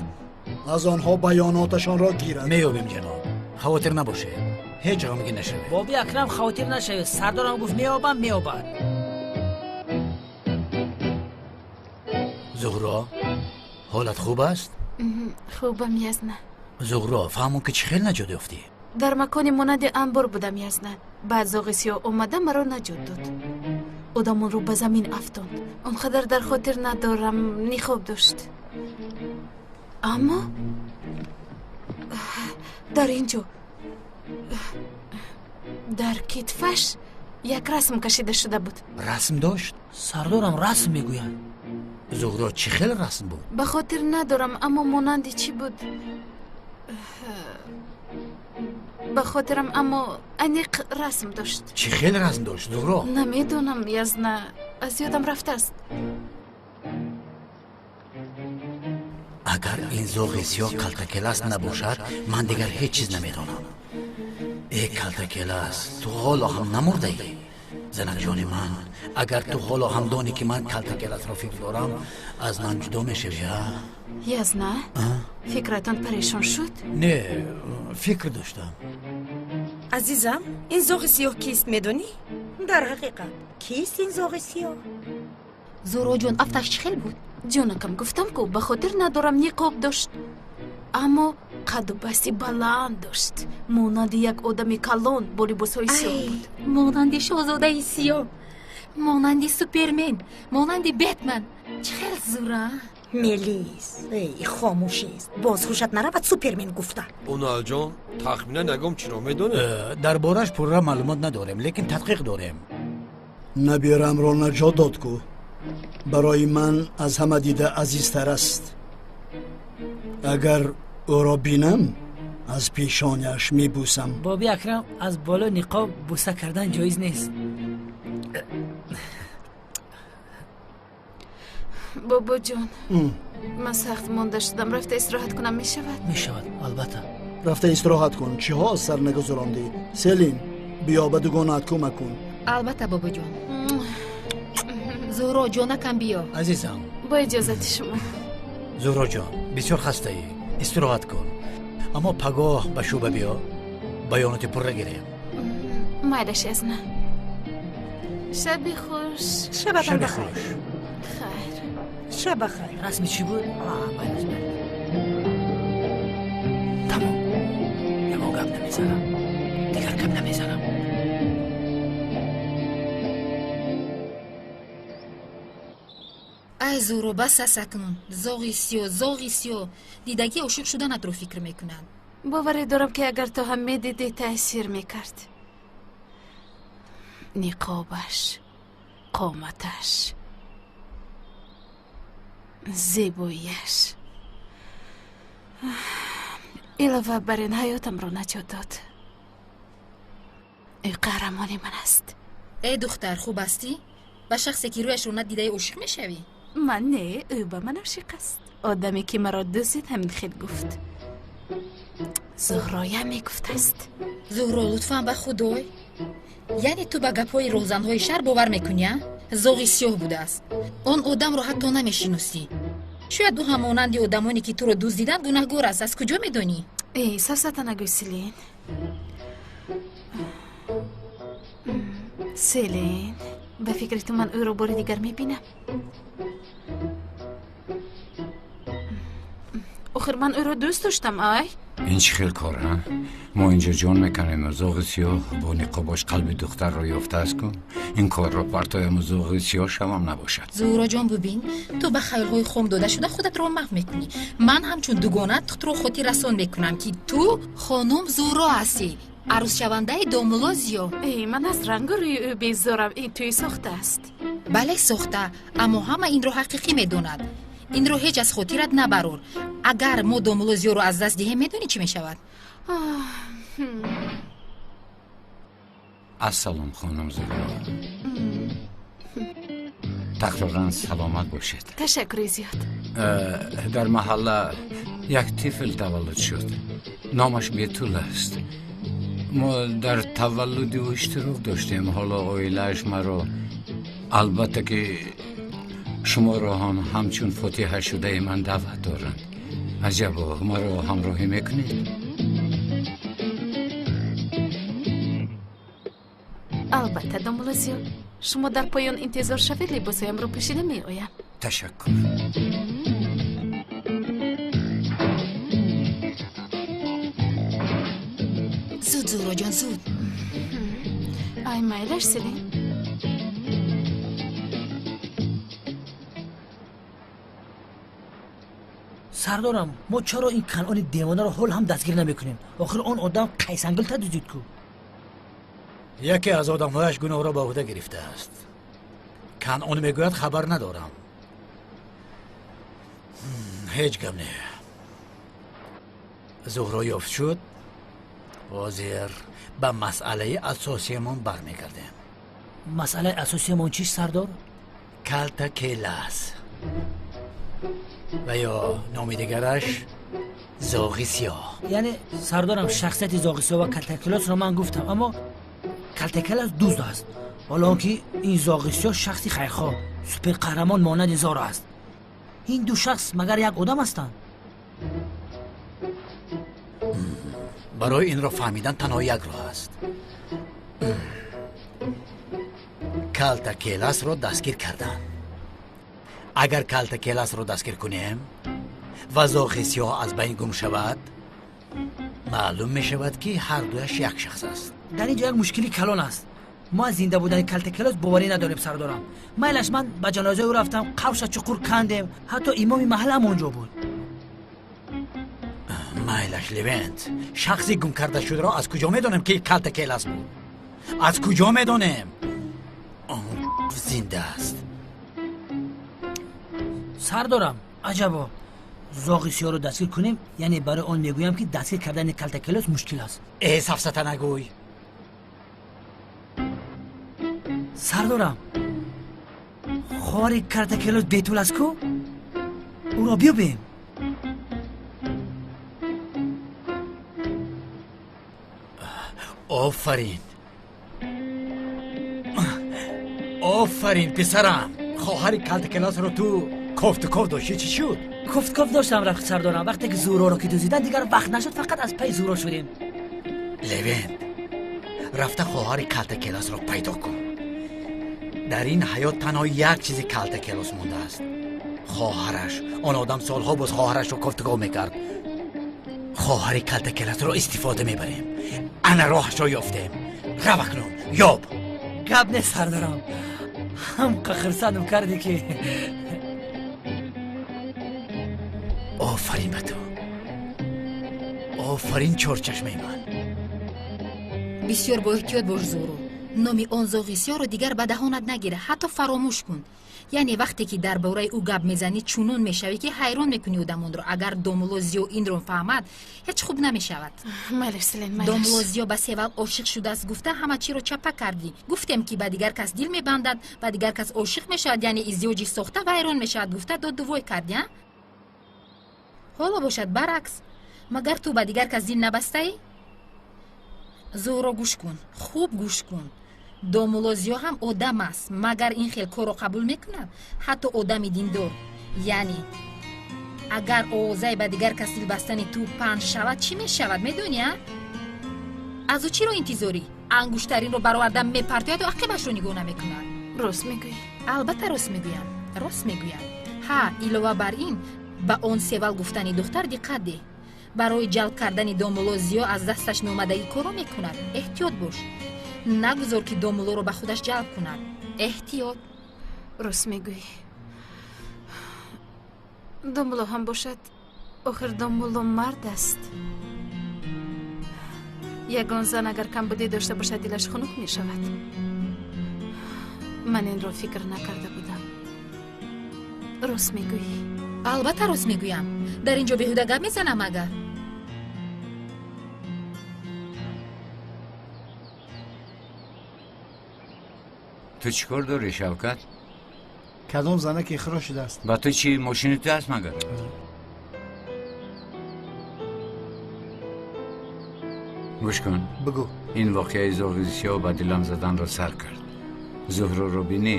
аз онҳо баёноташонро гиранд. Меёбем, ҷаноб, хавотир набошед, ҳеҷ ғамгин нашавед. Боби Акрам, хавотир нашавед, сардорам гуфт меёбам, меёбад. Зуҳро, ҳолат хуб аст? Хубам, Язна. Зуҳро, фаҳмон ки чӣ хел наҷот ёфтӣ? Дар макони монанди анбор будам, Язна. Баъд зоғи сиёҳ омада маро наҷот дод. Одамонро ба замин афтонд. Он қадар дар хотир надорам, ниқоб дошт. Аммо дар ин ҷо дар китфаш як расм кашида шуда буд. Расм дошт? Сардорам расм мегӯяд. Зуҳро, чӣ хел расм буд? Ба хотир надорам, аммо монанди чӣ буд? Ба хотирам, аммо аниқ расм дошт. Чӣ хел расм дошт, Зуҳро? Намедонам, Язна, аз ёдам рафтааст. Агар ин зоғи сиёҳ калтакелас набошад, ман дигар ҳеҷ чиз намедонам. Э, калтакелас, ту ҳоло ҳам намурдаӣ. Занакҷони ман, агар ту ҳоло ҳам донӣ ки ман калтакеласро фикр дорам, аз ман ҷудо мешавӣ, а? Язна, фикратон парешон шуд? Не, фикр доштам. Азизам, ин зоғи сиёҳ кист, медонӣ? Дар ҳақиқат, кист ин зоғи сиёҳ? Зуҳроҷон, афташ чӣ хел буд? Ҷонакам, гуфтам ку, ба хотир надорам, ниқоб дошт. Аммо қадду басти баланд дошт. Монанди як одами калон бо либосҳои сиёҳ буд. Монанди шоҳзодаи сиёҳ, монанди Супермен, монанди Бетман. Чӣ хел зура? Мелис, эй, хомӯшист. Боз ҳушат наравад Супермен гуфта. Уналҷон, тахминан ягон чиро медонед? Дар бораш пурра маълумот надорем, лекин тадқиқ дорем. Набераамро наҷот дод ку. Барои ман аз ҳама дида азизтар аст. Агар ӯро бинам, аз пешоняш мебӯсам. Боби Акрам, аз болои ниқоб бӯса кардан ҷоиз нест. Бобоҷон, ман сахт монда шудам. Рафта истироҳат кунам мешавад? Мешавад, албатта. Рафта истироҳат кун. Чиҳо аз сар нагузарондӣ? Селин, биё ба дугонаат кӯмак кун. Албатта, бобоҷон. Зуҳро, ҷонакам, биё. Азизам, бо иҷозати шумо. Зуҳроҷон, бисёр хастаӣ, истироҳат кун. Аммо пагоҳ ба шӯъба биё, баёноти пурра гирем. Майлаш, Язна. Шаби хуш. Шабатон бахайр. Хайр. Шаб бахайр. Расми чӣ буд? Майлаш, тамом, ягон гап намезанам, дигар гап намезанам. Ай, Зуҳро, бас аст акнун. Зоғи сиёҳ, зоғи сиёҳ. Дидагӣ ошиқ шуданатро фикр мекунад. Боварӣ дорам ки агар ту ҳам медидӣ, таъсир мекард. Ниқобаш, қоматаш, зебоияш. Илова бар ин ҳаётамро наҷот дод. Ӯ қаҳрамони ман аст. Э, духтар, хуб ҳастӣ? Ба шахсе ки рӯяшро надидаӣ ошиқ мешавӣ? Ман не, ӯ ба ман ошиқ аст. Одаме ки маро дуздид ҳамин хел гуфт. Зуҳроя мегуфтааст. Зуҳро, лутфан ба худой. Яъне ту ба гапҳои роҳзанҳои шаҳр бовар мекунӣ, а? Зоғи сиёҳ будааст. Он одамро ҳатто намешиносӣ. Шояд ӯ ҳам монанди одамоне ки туро дуздиданд гунаҳгор аст. Аз куҷо медонӣ? Эй, сафсата нагӯй, Селин. Селин, ба фикри ту ман ӯро бори дигар мебинам? Охир ман ӯро дӯст доштам, ай? Ин чӣ хел кор, а? Мо инҷо ҷон мекунем, зоғи сиёҳ бо ниқобаш қалби духтарро ёфтааст ку. Ин корро партояму зоғи сиёҳ шавам набошад. Зуҳроҷон, бубин, ту ба хаёлҳои хом дода шуда худатро маҳв мекунӣ. Ман ҳамчун дугона туро хотиррасон мекунам, ки ту хонум Зуҳро ҳастӣ, арӯзшавандаи домулло Зиё. Эй, ман аз рангу рӯи ӯ безорам. Ин тӯй сохта аст. Бале, сохта, аммо ҳама инро ҳақиқӣ медонад. Инро ҳеҷ аз хотират набарор. Агар мо домулло Зиёро аз даст диҳем, медонӣ чӣ мешавад? Ассалом, хонум Зуҳро. Такроран саломат бошед. Ташаккури зиёд. Дар маҳалла як тифл таваллуд шуд. Номаш Бетул аст. Мо дар таваллуди ӯ иштирок доштем. Ҳоло оилааш маро, албатта ки шуморо ҳам ҳамчун фотиҳашудаи ман даъват доранд. Аҷабо, маро ҳамроҳӣ мекунед? Албатта, домулло Зиё. Шумо дар поён интизор шавед, либосҳоямро пӯшида меоям. Ташаккур. Зуд, Зуҳроҷон, зуд. Ай, майлаш, Селин. Сардорам, мо чаро ин Канъони девонаро ҳол ҳам дастгир намекунем? Охир он одам қайсангил тадузид ку. Яке аз одамҳояш гуноҳро ба ӯҳда гирифтааст. Канъон мегӯяд хабар надорам. Ҳеҷ гап не. Зуҳро ёфт шуд. Ҳозир ба масъалаи асосиямон бармегардем. Масъалаи асосиямон чист, сардор? Калта Келас ва ё номи дигараш Зоғи Сиёҳ. Яъне сардорам, шахсияти Зоғи Сиёҳ ва Калтакелосро ман гуфтам, аммо Калтакелос дузд аст, ҳоло он ки ин Зоғи Сиёҳ шахси хайрхоҳ, суперқаҳрамон монанди Зора аст. Ин ду шахс магар як одам ҳастанд? Барои инро фаҳмидан танҳо як роҳ аст. Калтакеласро дастгир кардан. Агар Калтакеласро дастгир кунем ва Зоғи Сиёҳ аз байн гум шавад, маълум мешавад, ки ҳар дуяш як шахс аст. Дар ин ҷо як мушкили калон аст. Мо аз зинда будани Калтакелос боварӣ надорем, сардорам. Майлаш, ман ба ҷанозаи ӯ рафтам, қавша чуқур кандем, ҳатто имоми маҳаллаам он ҷо буд. Майлаш, Левент, шахси гум карда шударо аз куҷо медонем, ки Калтакелас буд? Аз куҷо медонем? Он зинда аст. Сардорам, аҷабо, Зоғи Сиёҳро дастгир кунем, яъне барои он мегӯям, ки дастгир кардани Калтакелос мушкил аст. Э, сафсата нагӯй. Сардорам, хоҳари Калтакелос Бетул аст ку? Ӯро биёбем. Офарин, офарин, писарам. Хоҳари Калтакелосро ту кофтуков доштӣ, чӣ шуд? Кофтков доштам, рафиқ сардорам. Вақте ки Зуҳроро ки дуздидан, дигар вақт нашуд, фақат аз пайи Зуҳро шудем. Левент, рафта хоҳари Калтакелосро пайдо кун. Дар ин ҳаёт танҳо як чизи Калтакелос мондааст: хоҳараш. Он одам солҳо боз хоҳарашро кофтуков мекард. Хоҳари Калтакелосро истифода мебарем. Ана роҳашро ёфтем. Рав акнун, ёб. Гап нест, сардорам. Ҳамқа хурсандам кардӣ ки. Офарин ба ту, офарин, чорчашмаи ман. Бисёр боэҳтиёт бош, Зуҳро. Номи он Зоғи Сиёҳро дигар ба даҳонат нагира, ҳатто фаромӯш кун. Яъне вақте ки дар бораи ӯ гап мезанӣ, чунон мешавӣ, ки ҳайрон мекунӣ одамонро. Агар домулло Зиё инро фаҳмад, ҳеҷ хуб намешавад. Майлаш, Селин, майлаш. Домулло Зиё ба Севал ошиқ шудааст гуфта, ҳама чиро чапа кардӣ. Гуфтем, ки ба дигар кас дил мебандад, ба дигар кас ошиқ мешавад, яъне издивоҷи сохта вайрон мешавад гуфта, додувой кардӣ, а? Ҳоло бошад баръакс. Магар ту ба дигар кас дил набастаӣ? Зуҳро, гӯш кун, хуб гӯш кун. Домулло Зиё ҳам одам аст, магар ин хел корро қабул мекунад? Ҳатто одами диндор. Яъне агар овозаи ба дигар кас дил бастани ту паҳн шавад, чӣ мешавад, медонӣ, а? Аз ӯ чиро интизорӣ? Ангуштаринро бароварда мепартояду ақибашро нигоҳ намекунад. Рост мегӯӣ? Албатта рост мегӯям, рост мегӯям. Ҳа, илова бар ин, ба он Севал гуфтани духтар диққат деҳ. Барои ҷалб кардани домулло Зиё аз дасташ меомадагӣ корро мекунад. Эҳтиёт бош, нагузор, ки домуллоро ба худаш ҷалб кунад. Эҳтиёт. Рост мегӯӣ. Домулло ҳам бошад, охир домулло мард аст. Ягон зан агар камбудӣ дошта бошад, дилаш хунук мешавад. Ман инро фикр накарда будам. Рост мегӯӣ. Албатта рост мегӯям. Дар ин ҷо беҳуда гап мезанам агар. Ту чӣ кор дорӣ, Шавкат? Кадом зана ки ихроҷ шудааст? Ба ту чӣ, мошини ту аст магар? Гӯш кун. Бигӯ. Ин воқеаи зоғи сиёҳ ба дилам заданро сар кард. Зуҳроро бинӣ,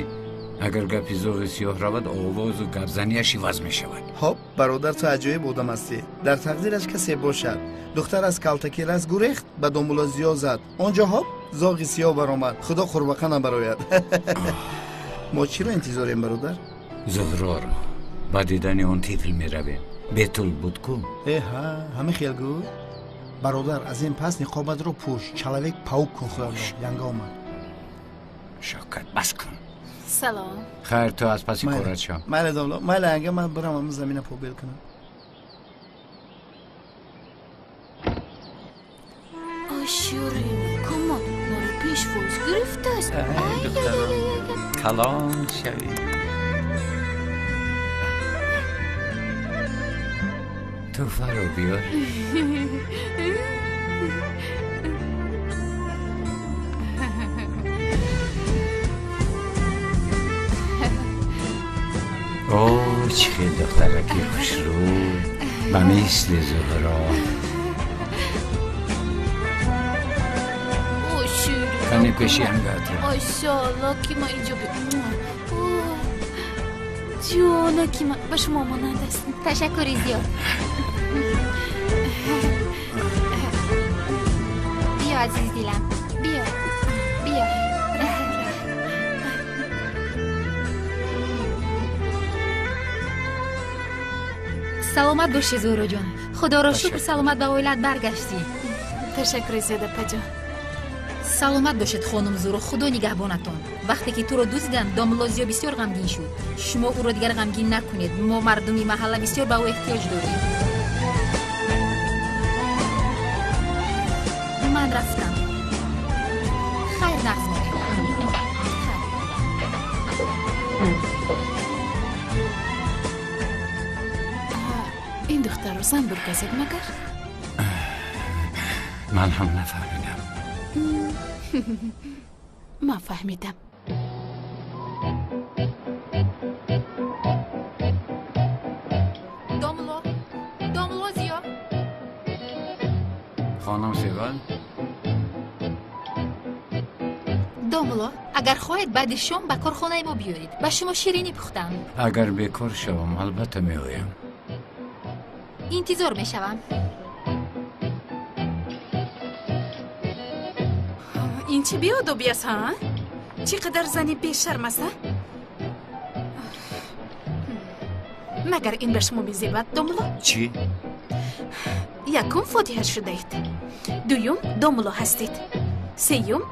агар гапи зоғи сиёҳ равад, овозу гапзанияш иваз мешавад. Ҳоп, бародар, ту аҷоиб одам ҳастӣ. Дар тақдираш касе бошад. Духтар аз калтаки рас гурехт, ба домулло Зиё зад. Он ҷо ҳоп, зоғи сиёҳ баромад. Худо қурбақа набарояд. Мо чиро интизорем, бародар? Зуҳроро. Ба дидани он тифл меравем. Бетул буд ку? Э ҳа, ҳамин хел гӯ. Бародар, аз ин пас ниқобатро пӯш. Человек паук кун худро. Янга омад. Шавкат, бас кун. Салом. Хайр, ту аз паси корат шав. Майли, домло, майли, янга, ман бирам ҳамин замина побел кунам. Ошурим, комод моро пешвоз гирифтааст. Духтарам, калон шавӣ. Туҳфаро биёр. О, чӣ хел духтараки хушрӯ, ба мисли Зуҳро. Кане пеши ангатро. Ошоалло, ки ма инҷо ҷонаки ман ба шумо монанд аст. Ташаккури зиёд. Биё, азиз дилам, биё, биё. Саломат бошӣ, Зуҳроҷон. Худоро шукр, саломат ба оилат баргаштӣ. Ташаккури зиёд, апаҷон. Саломат бошед, хонум Зуҳро, худо нигаҳбонатон. Вақте ки туро дуздиданд, домулло Зиё бисёр ғамгин шуд. Шумо ӯро дигар ғамгин накунед. Мо мардуми маҳалла бисёр ба ӯ эҳтиёҷ дорем. Ман рафтам. Хайр, нағз монед. Ин духтарро занбур газед магар? Ман ҳам нафаҳмидам. Ман фаҳмидам. Домулло, домулло Зиё. Хонум Севал. Домулло, агар хоҳед баъди шом ба корхонаи мо биёед. Ба шумо ширинӣ пухтам. Агар бекор шавам, албатта меоям. Интизор мешавам. Ин чӣ беодобӣ аст, ҳа? Чӣ қадар зани бешарм аст, ҳа? Магар ин ба шумо мезебад, домулло? Чӣ? Якум фотиҳа шудаед, дуюм домулло ҳастед, сеюм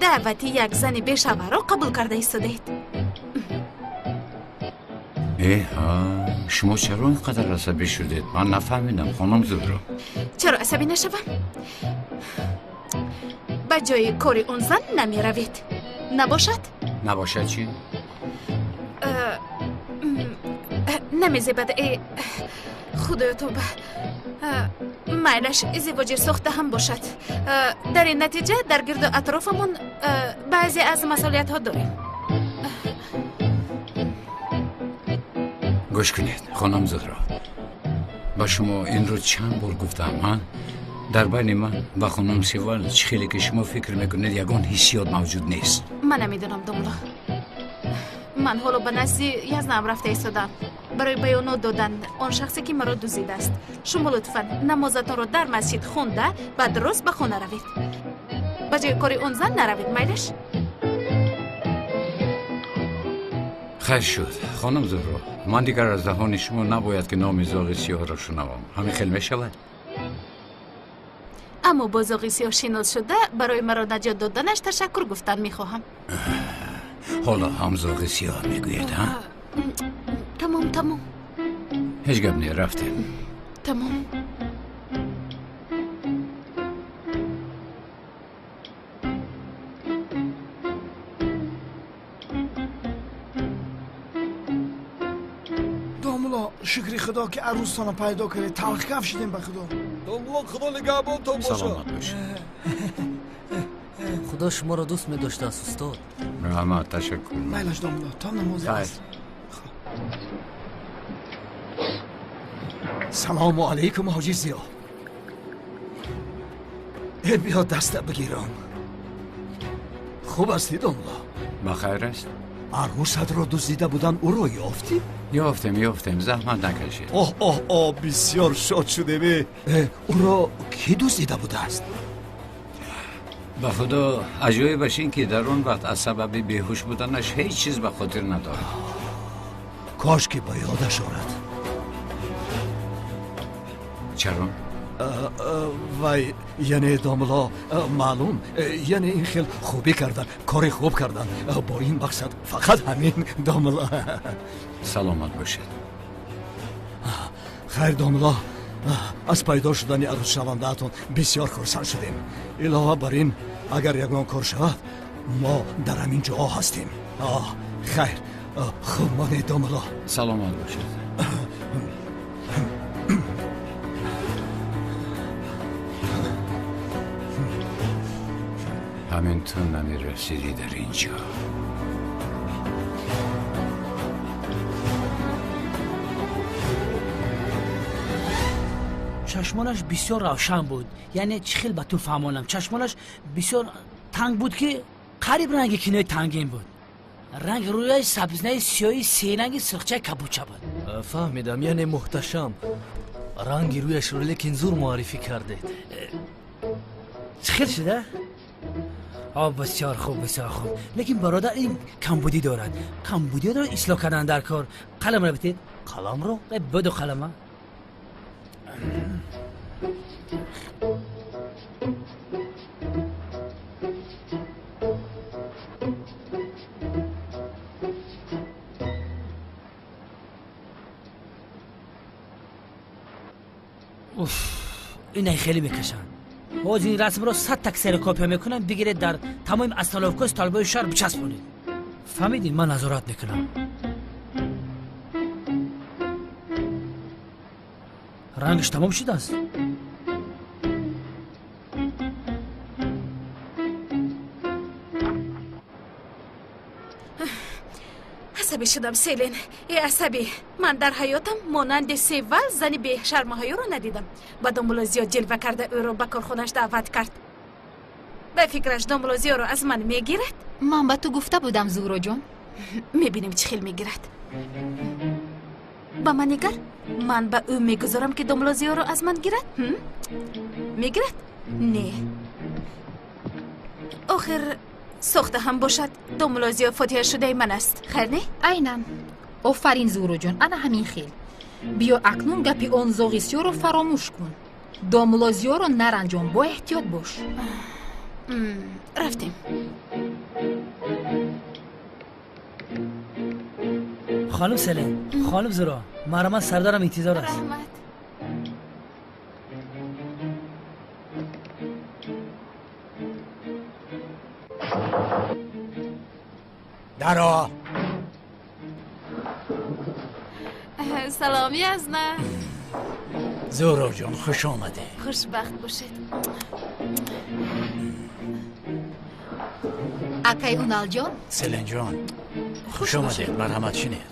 даъвати як зани бешавҳарро қабул карда истодаед. Э ҳа, шумо чаро ин қадар асабӣ шудед? Ман нафаҳмидам, хонум Зуҳро. Чаро асабӣ нашавам? Ба ҷои кори он зан намеравед. Набошад? Набошад чӣ? Намезебад, э худоё тоба. Майлаш издивоҷи сохта ҳам бошад. Дар ин натиҷа дар гирду атрофамон баъзе аз масъулиятҳо дорем. Гӯш кунед, хонум Зуҳро. Ба шумо инро чанд бор гуфтам, ман дар байни ман ва хонум Севал чӣ хеле ки шумо фикр мекунед, ягон ҳиссиёт мавҷуд нест. Ман намедонам, домулло. Ман ҳоло ба назди язнаам рафта истодам барои баёнот додан он шахсе ки маро дуздидааст. Шумо лутфан намозатонро дар масҷид хонда, баъд рост ба хона равед. Ба ҷои кори он зан наравед, майлаш? Хайр шуд, хонум Зуҳро. Ман дигар аз даҳони шумо набояд ки номи зоғи сиёҳро шунавам. Ҳамин хел мешавад? Аммо бо зоғи сиёҳ шинос шуда, барои маро наҷот доданаш ташаккур гуфтан мехоҳам. Ҳоло ҳам зоғи сиёҳ мегӯед, ҳа? Тамом, тамом. Ҳеҷ гап не, рафтем. Тамом. Домулло, шукри худо ки арӯстона пайдо кардед. Талхкаф шудем ба худо. Домулло, худо нигаҳбонтон бошад. Саломат бошед. Худо шуморо дӯст медоштааст, устод. Раҳмат, ташаккур. Майлаш домулло, то намози аср. Салому алайкум, ҳоҷи Зиё. Э, биё даста бигирам. Хуб ҳастӣ, домулло? Ба хайр аст. Арӯсатро дуздида будан, ӯро ёфтӣ? Ёфтем, ёфтем, заҳмат накашед. Оҳ, оҳ, оҳ, бисёр шод шудем. Э, ӯро кӣ дуздида будааст? Ба худо, аҷоибаш ин ки дар он вақт аз сабаби беҳуш буданаш ҳеҷ чиз ба хотир надорад. Кош ки ба ёдаш орад. Чаро? Вай, яъне домулло, маълум, яъне ин хел хубӣ кардан, кори хуб кардан бо ин мақсад, фақат ҳамин, домулло. Саломат бошед. Хайр, домулло, аз пайдо шудани арӯсшавандаатон бисёр хурсанд шудем. Илова бар ин, агар ягон кор шавад, мо дар ҳамин ҷо ҳастем. Хайр, хуб монед, домулло. Саломат бошед. Ҳамин ту намерасидӣ дар ин ҷо. Чашмонаш бисёр равшан буд. Яъне чӣ хел ба ту фаҳмонам, чашмонаш бисёр танг буд, ки қариб ранги кинои тангин буд. Ранги рӯяш сабзинаи сиёҳи серанги сирхчаи кабуча буд. Фаҳмидам, яъне муҳташам. Ранги рӯяшро лекин зур муаррифӣ кардед. Чӣ хел шуда? О, бисёр хуб, бисёр хуб. Лекин бародар, ин камбудӣ дорад. Камбудиро ислоҳ кардан дар кор. Қаламро битед. Қаламро? Буду қалама. Уф, инай хеле мекашанд. Боз ин расмро 100 та ксерокопия мекунам, бигиред, дар тамоми остановкаи столбои шаҳр бичаспонед. Фаҳмидед, ман назорат мекунам. Рангаш тамом шудааст. Асабӣ шудам, Селин. Э, асабӣ. Ман дар ҳаётам монанди Севал зани бешармаҳаёро надидам. Ба домулло зиёд ҷилва карда, ӯро ба корхонааш даъват кард. Ба фикраш, домулло Зиёро аз ман мегирад? Ман ба ту гуфта будам, Зуҳроҷон. Мебинем, чӣ хел мегирад. Ба ман нигар, ман ба ӯ мегузорам, ки домулло Зиёро аз ман гирад? Мегирад? Не, охир сохта ҳам бошад, домулло Зиё фотиҳашудаи ман аст, хайр не? Айнан. Офарин, Зуҳроҷон, ана ҳамин хел. Биё, акнун гапи он зоғи сиёро фаромӯш кун. Домулло Зиёро наранҷон, бо эҳтиёт бош. Рафтем. Хонум Селин, хонум Зуро, марҳамат, сардарам интизор аст. Раҳмат. Даро. Салом, Язна. Зуҳроҷон, хуш омадед. Хушбахт бошед. Акай Уналҷон. Селинҷон, хуш омадед, марҳамат, шинед.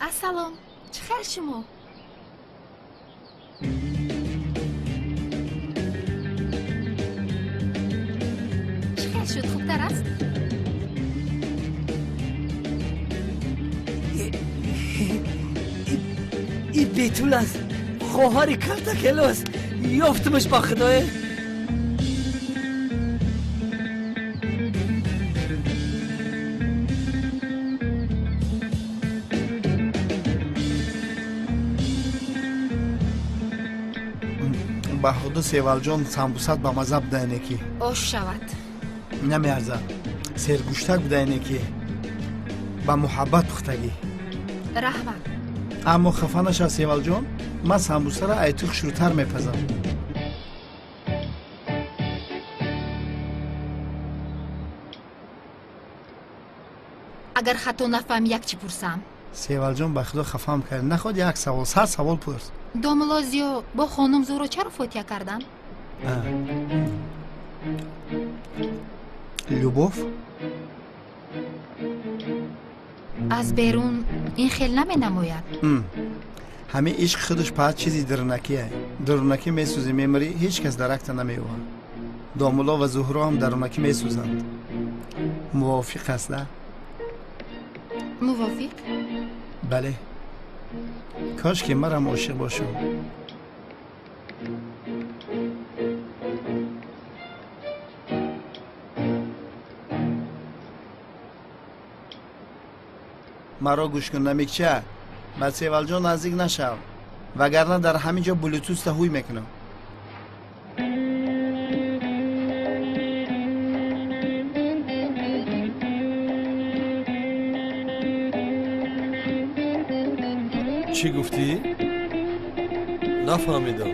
Ассалом, чӣ хел шумо? Чӣ хел шуд, хубтар аст? И бетул аст, хоҳари калтакелос. Ёфтумаш, ба худое. Ба худо, Севалҷон, самбусат ба маза будаене ки. Ош шавад. Намеарзад, сергӯштак будаене ки, ба муҳаббат пухтагӣ. Раҳмат. Аммо хафа нашав, Севалҷон, ман самбусаро айту хушрӯтар мепазам. Агар хато нафаҳм, як чӣ пурсам. Севалҷон, ба худо хафам кард. Наход як савол, 100 савол пурс. Домулло Зиё бо хонум Зуҳро чаро фотиҳа карданд? Любов? Аз берун ин хел наменамояд. Ҳамин ишқ худаш паҳат чизи дарунакие. Дарунакӣ месӯзӣ, мемирӣ, ҳеҷ кас даракта намеёбад. Домулло ва Зуҳро ҳам дарунакӣ месӯзанд. Мувофиқ аст, а? Мувофиқ? Бале. Кош ки марам ошиқ бошам. Маро гӯш кун, намикча. Ба Севалҷон наздик нашав, вагарна дар ҳамин ҷо блютуста ҳуй мекунам. Чӣ гуфтӣ? Нафаҳмидам.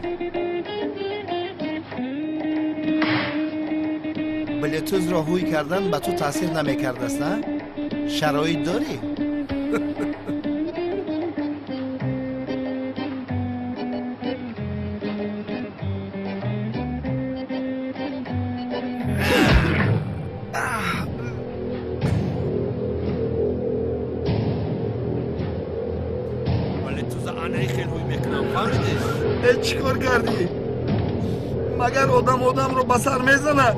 Блютузро ҳуй кардан ба ту таъсир намекардааст, на? Шароит дорӣ? Чӣ кор кардӣ? Магар одам одамро ба сар мезанад?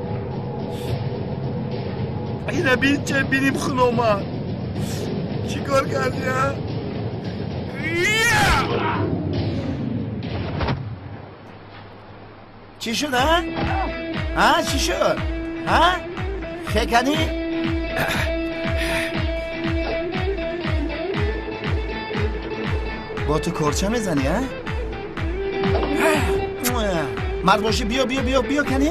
Ина бин, че биним хун омад. Чӣ кор кардӣ, а? Чӣ шуд, а? А, чӣ шуд? А? Хеканӣ? Бо ту корча мезанӣ, а? Мард бошӣ, биё, биё, биё, биё кани,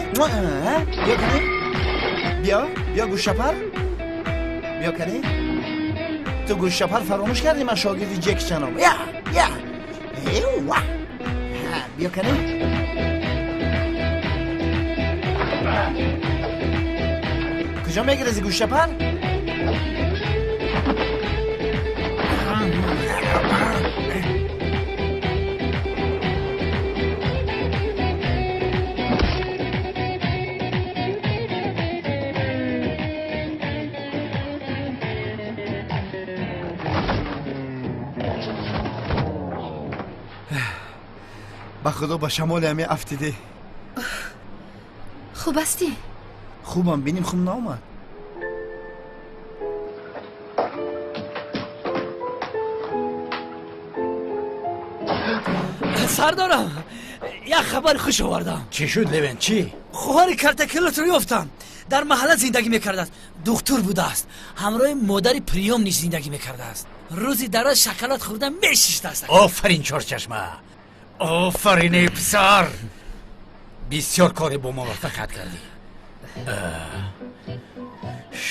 биё кани, биё, биё гӯшапар, биё кани. Ту гӯшапар фаромӯш кардӣ, ман шогирди Ҷекчанам. Я, я, ва, биё кани. Куҷо мегирези гӯшапар? Ба худо ба шамоли ҳаме афтидӣ. Хуб ҳастӣ? Хубам, биним хун наомад. Сардорам, як хабари хуш овардам. Чӣ шуд, Левен, чӣ? Хоҳари картакелотро ёфтам. Дар маҳалла зиндагӣ мекардааст, духтур будааст, ҳамроҳи модари приёмниш зиндагӣ мекардааст. Рӯзи дароз шоколад хӯрда мешиштааст. Офарин, Чорчашма, офарин, эй писар, бисёр коре бо муваффақият кардӣ.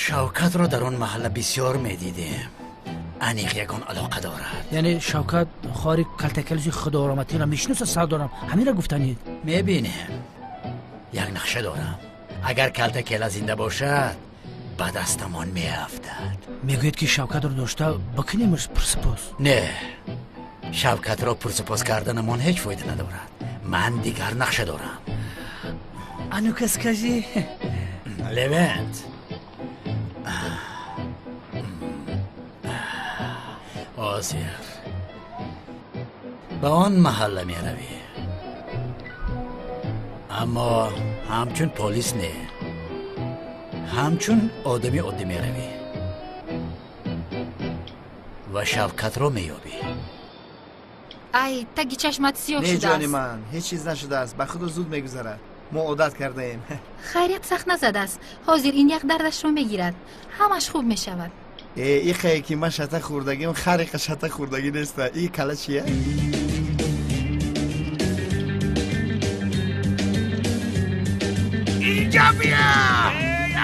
Шавкатро дар он маҳалла бисёр медидем. Аниқ ягон алоқа дорад. Яъне Шавкат хоҳари калтакелоси худораматиро мешиносад, сардорам? Ҳаминро гуфтанед? Мебинем. Як нақша дорам. Агар калтакела зинда бошад, ба дастамон меафтад. Мегӯед ки Шавкатро дошта бикунемш пурсупос? Не, Шавкатро пурсупос карданамон ҳеҷ фоида надорад. Ман дигар нақша дорам. А ну-ка скажи. Левент, ҳозир ба он маҳалла меравӣ, аммо ҳамчун полис не, ҳамчун одами оддӣ меравӣ ва Шавкатро меёбӣ. Ай, таги чашмат сиёҳ Не, шудааст. ҷони ман, ҳеҷ чиз нашудааст. Ба худо зуд мегузарад. Мо одат кардаем. Хайрият сахт назадааст. Ҳозир ин як дардашро мегирад, ҳамаш хуб мешавад. Э, ихае ки ман шата хӯрдагиам, хариқа шата хӯрдагӣ неста. И кала чия? Инҷа бия!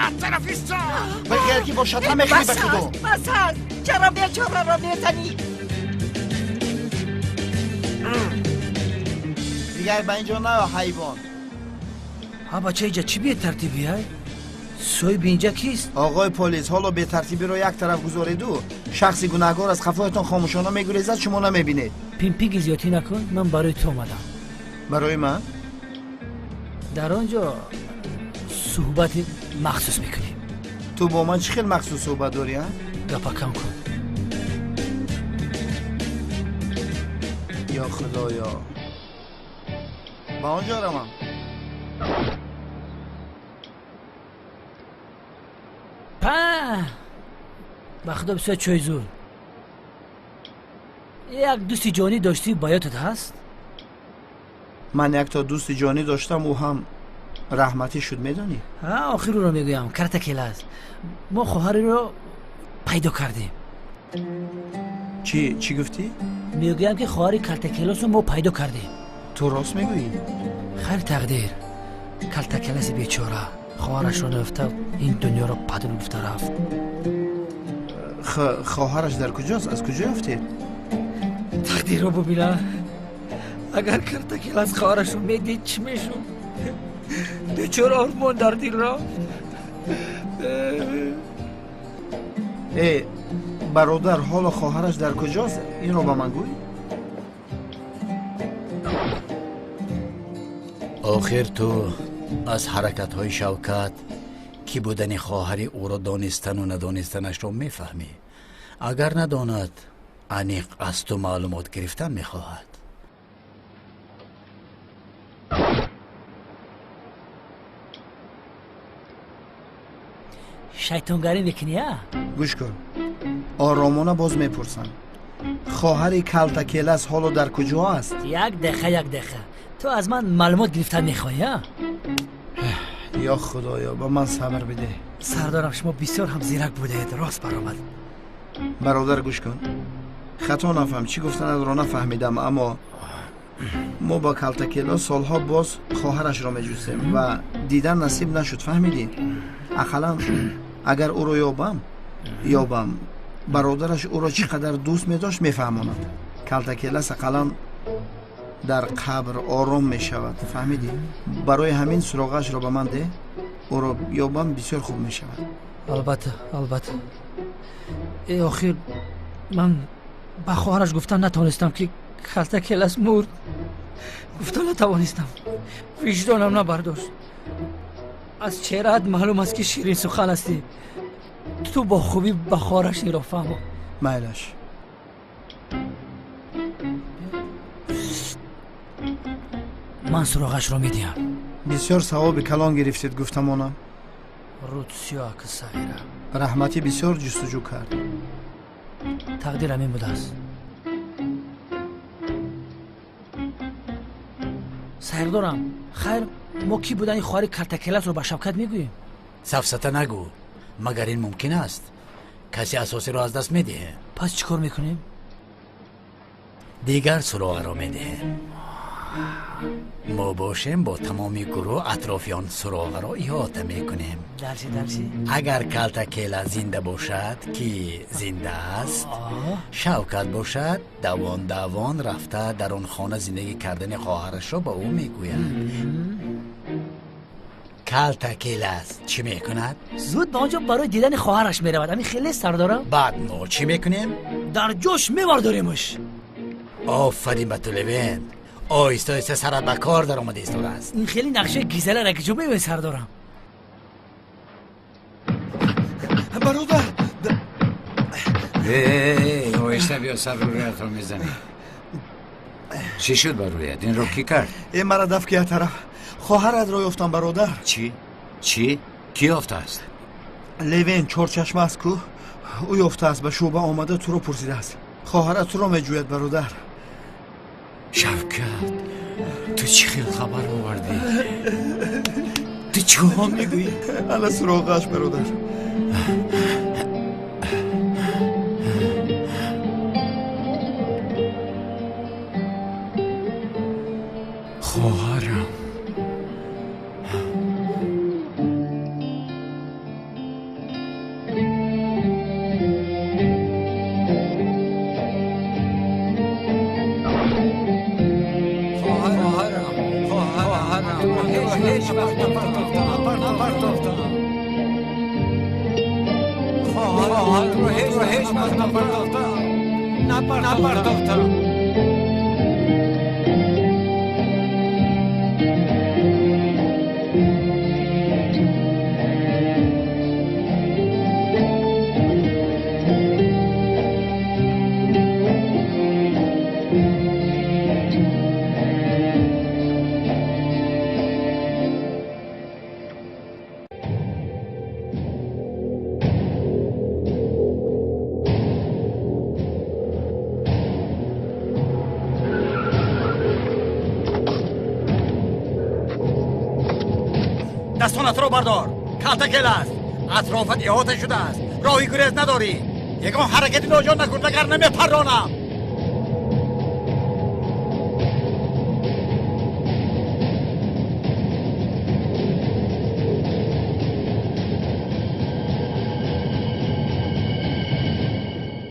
Аз тарафисто! Бигар ки бо шата мехӯрӣ, ба Бас худо. аст, бас аст. Чаро бечораро мезанӣ? Дигар ба инҷо наё, ҳайвон. Ҳа, бача, иҷа чӣ бетартибӣ, ай? Соҳиби инҷа кист? Оғои полис, ҳоло бетартибиро як тараф гузореду шахси гунаҳгор аз қафоятон хомӯшона мегурезад, шумо намебинед. Пинпинги зиёдтӣ накун, ман барои ту омадам. Барои ман? Дар он ҷо суҳбати махсус мекунем. Ту бо ман чӣ хел махсус суҳбат дорӣ, а? Гапа кам кун. Ё худоё, ба он ҷо равам. Па, ба худо бисёр чой зур. Як дӯсти ҷонӣ доштӣ, ба ёдат ҳаст? Ман якто дӯсти ҷонӣ доштам, ӯ ҳам раҳматӣ шуд, медонӣ? Охир ӯро мегӯям, Картакелас. Мо хоҳареро пайдо кардем. Чӣ? Чӣ гуфтӣ? Мегӯям ки хоҳари Калтакеласро мо пайдо кардем. Ту рост мегӯӣ? Хайр тақдир, Калтакеласи бечора хоҳарашро наёфта ин дунёро падру гуфта рафт. Хоҳараш дар куҷост? Аз куҷо ёфтед? Тақдирро бубина. Агар Картакелас хоҳарашро медид, чӣ мешуд? Бечора ормон дар дил рафт. Э, бародар, ҳоло хоҳараш дар куҷост? Инро ба ман гӯй. Охир ту аз ҳаракатҳои Шавкат ки будани хоҳари ӯро донистану надонистанашро мефаҳмӣ. Агар надонад, аниқ аз ту маълумот гирифтан мехоҳад. Шайтонгарӣ мекунӣ, а? Гӯш кун, оромона боз мепурсам. Хоҳари Калтакелас ҳоло дар куҷо аст? Як дақиқа, як дақиқа. Ту аз ман маълумот гирифтан мехоҳӣ, а? Ё худоё, ба ман сабр бидеҳ. Сардорам, шумо бисёр ҳам зирак будаед, рост баромад. Бародар, гӯш кун, хато нафаҳм, чӣ гуфтанатро нафаҳмидам, аммо мо ба Калтакелас солҳо боз хоҳарашро меҷустем ва дидан насиб нашуд, фаҳмидӣ? Ақаллан агар ӯро ёбам, бародараш ӯро чӣ қадар дӯст медошт мефаҳмонад. Калтакелас ақаллан дар қабр ором мешавад, фаҳмидӣ? Барои ҳамин суроғаашро ба ман деҳ, ӯро ёбам бисёр хуб мешавад. Албатта, албатта. Э, охир ман ба хоҳараш гуфтан натавонистам, ки Калтакелас мурд. Гуфта натавонистам, виҷдонам набардошт. Аз чеҳраат маълум аст, ки ширинсухан ҳастӣ. Ту бо хубӣ ба хоҳараш инро фаҳмо. Майлаш. Ман суроғашро медиҳам. Бисёр савоби калон гирифтед, гуфтамонам. Рудсиёак сағира. Раҳматӣ бисёр ҷустуҷӯ кард. Тақдир ҳамин будааст. Сайрдорам, хайр, мо кӣ будани хоҳари Калтакеласро ба Шавкат мегӯем? Сафсата нагӯ, магар ин мумкин аст? Касе асосиро аз даст медиҳем. Пас чӣ кор мекунем? Дигар суроғаро медиҳем. Мо бошем бо тамоми гурӯҳ атрофи он суроғаро иҳота мекунем. Дарси, дарси. Агар Калтакела зинда бошад, ки зинда аст, Шавкат бошад, давон давон рафта дар он хона зиндагӣ кардани хоҳарашро ба ӯ мегӯяд. Калтакелас чӣ мекунад? Зуд ба он ҷо барои дидани хоҳараш меравад. Ҳамин хеле, сардорам? Баъд мо чӣ мекунем? Дар ҷош мевардоремаш. Офарин ба ту, Левент. Оҳиста оҳиста сарат ба кор даромада истодааст. Ин хеле нақшаи гизалара ки ҷо меояд, сардорам. Бародар, оҳиста биё, сар рӯятро мезанӣ. Чӣ шуд ба рӯят? Инро кӣ кард? Э, мара даф ки як тараф. Хоҳаратро ёфтам, бародар. Чӣ? Чӣ? Кӣ ёфтааст? Левен чорчашма аст ку, ӯ ёфтааст, ба шӯъба омада туро пурсидааст. Хоҳарат туро меҷӯяд, бародар. Шавкат, ту чӣ хел хабар овардӣ? Ту чиҳо мегӯӣ? Ана суроғааш, бародар. Хоҳарам. Хоҳарам, хоҳарам, Хоҳарро ҳеҷ вақт напардохтам. دستانت رو بردار. کلتکل است. اطرافت احاطه شده است. راهی گریز نداری. یگان حرکتی ناجا نکن وگرنه میپرانم.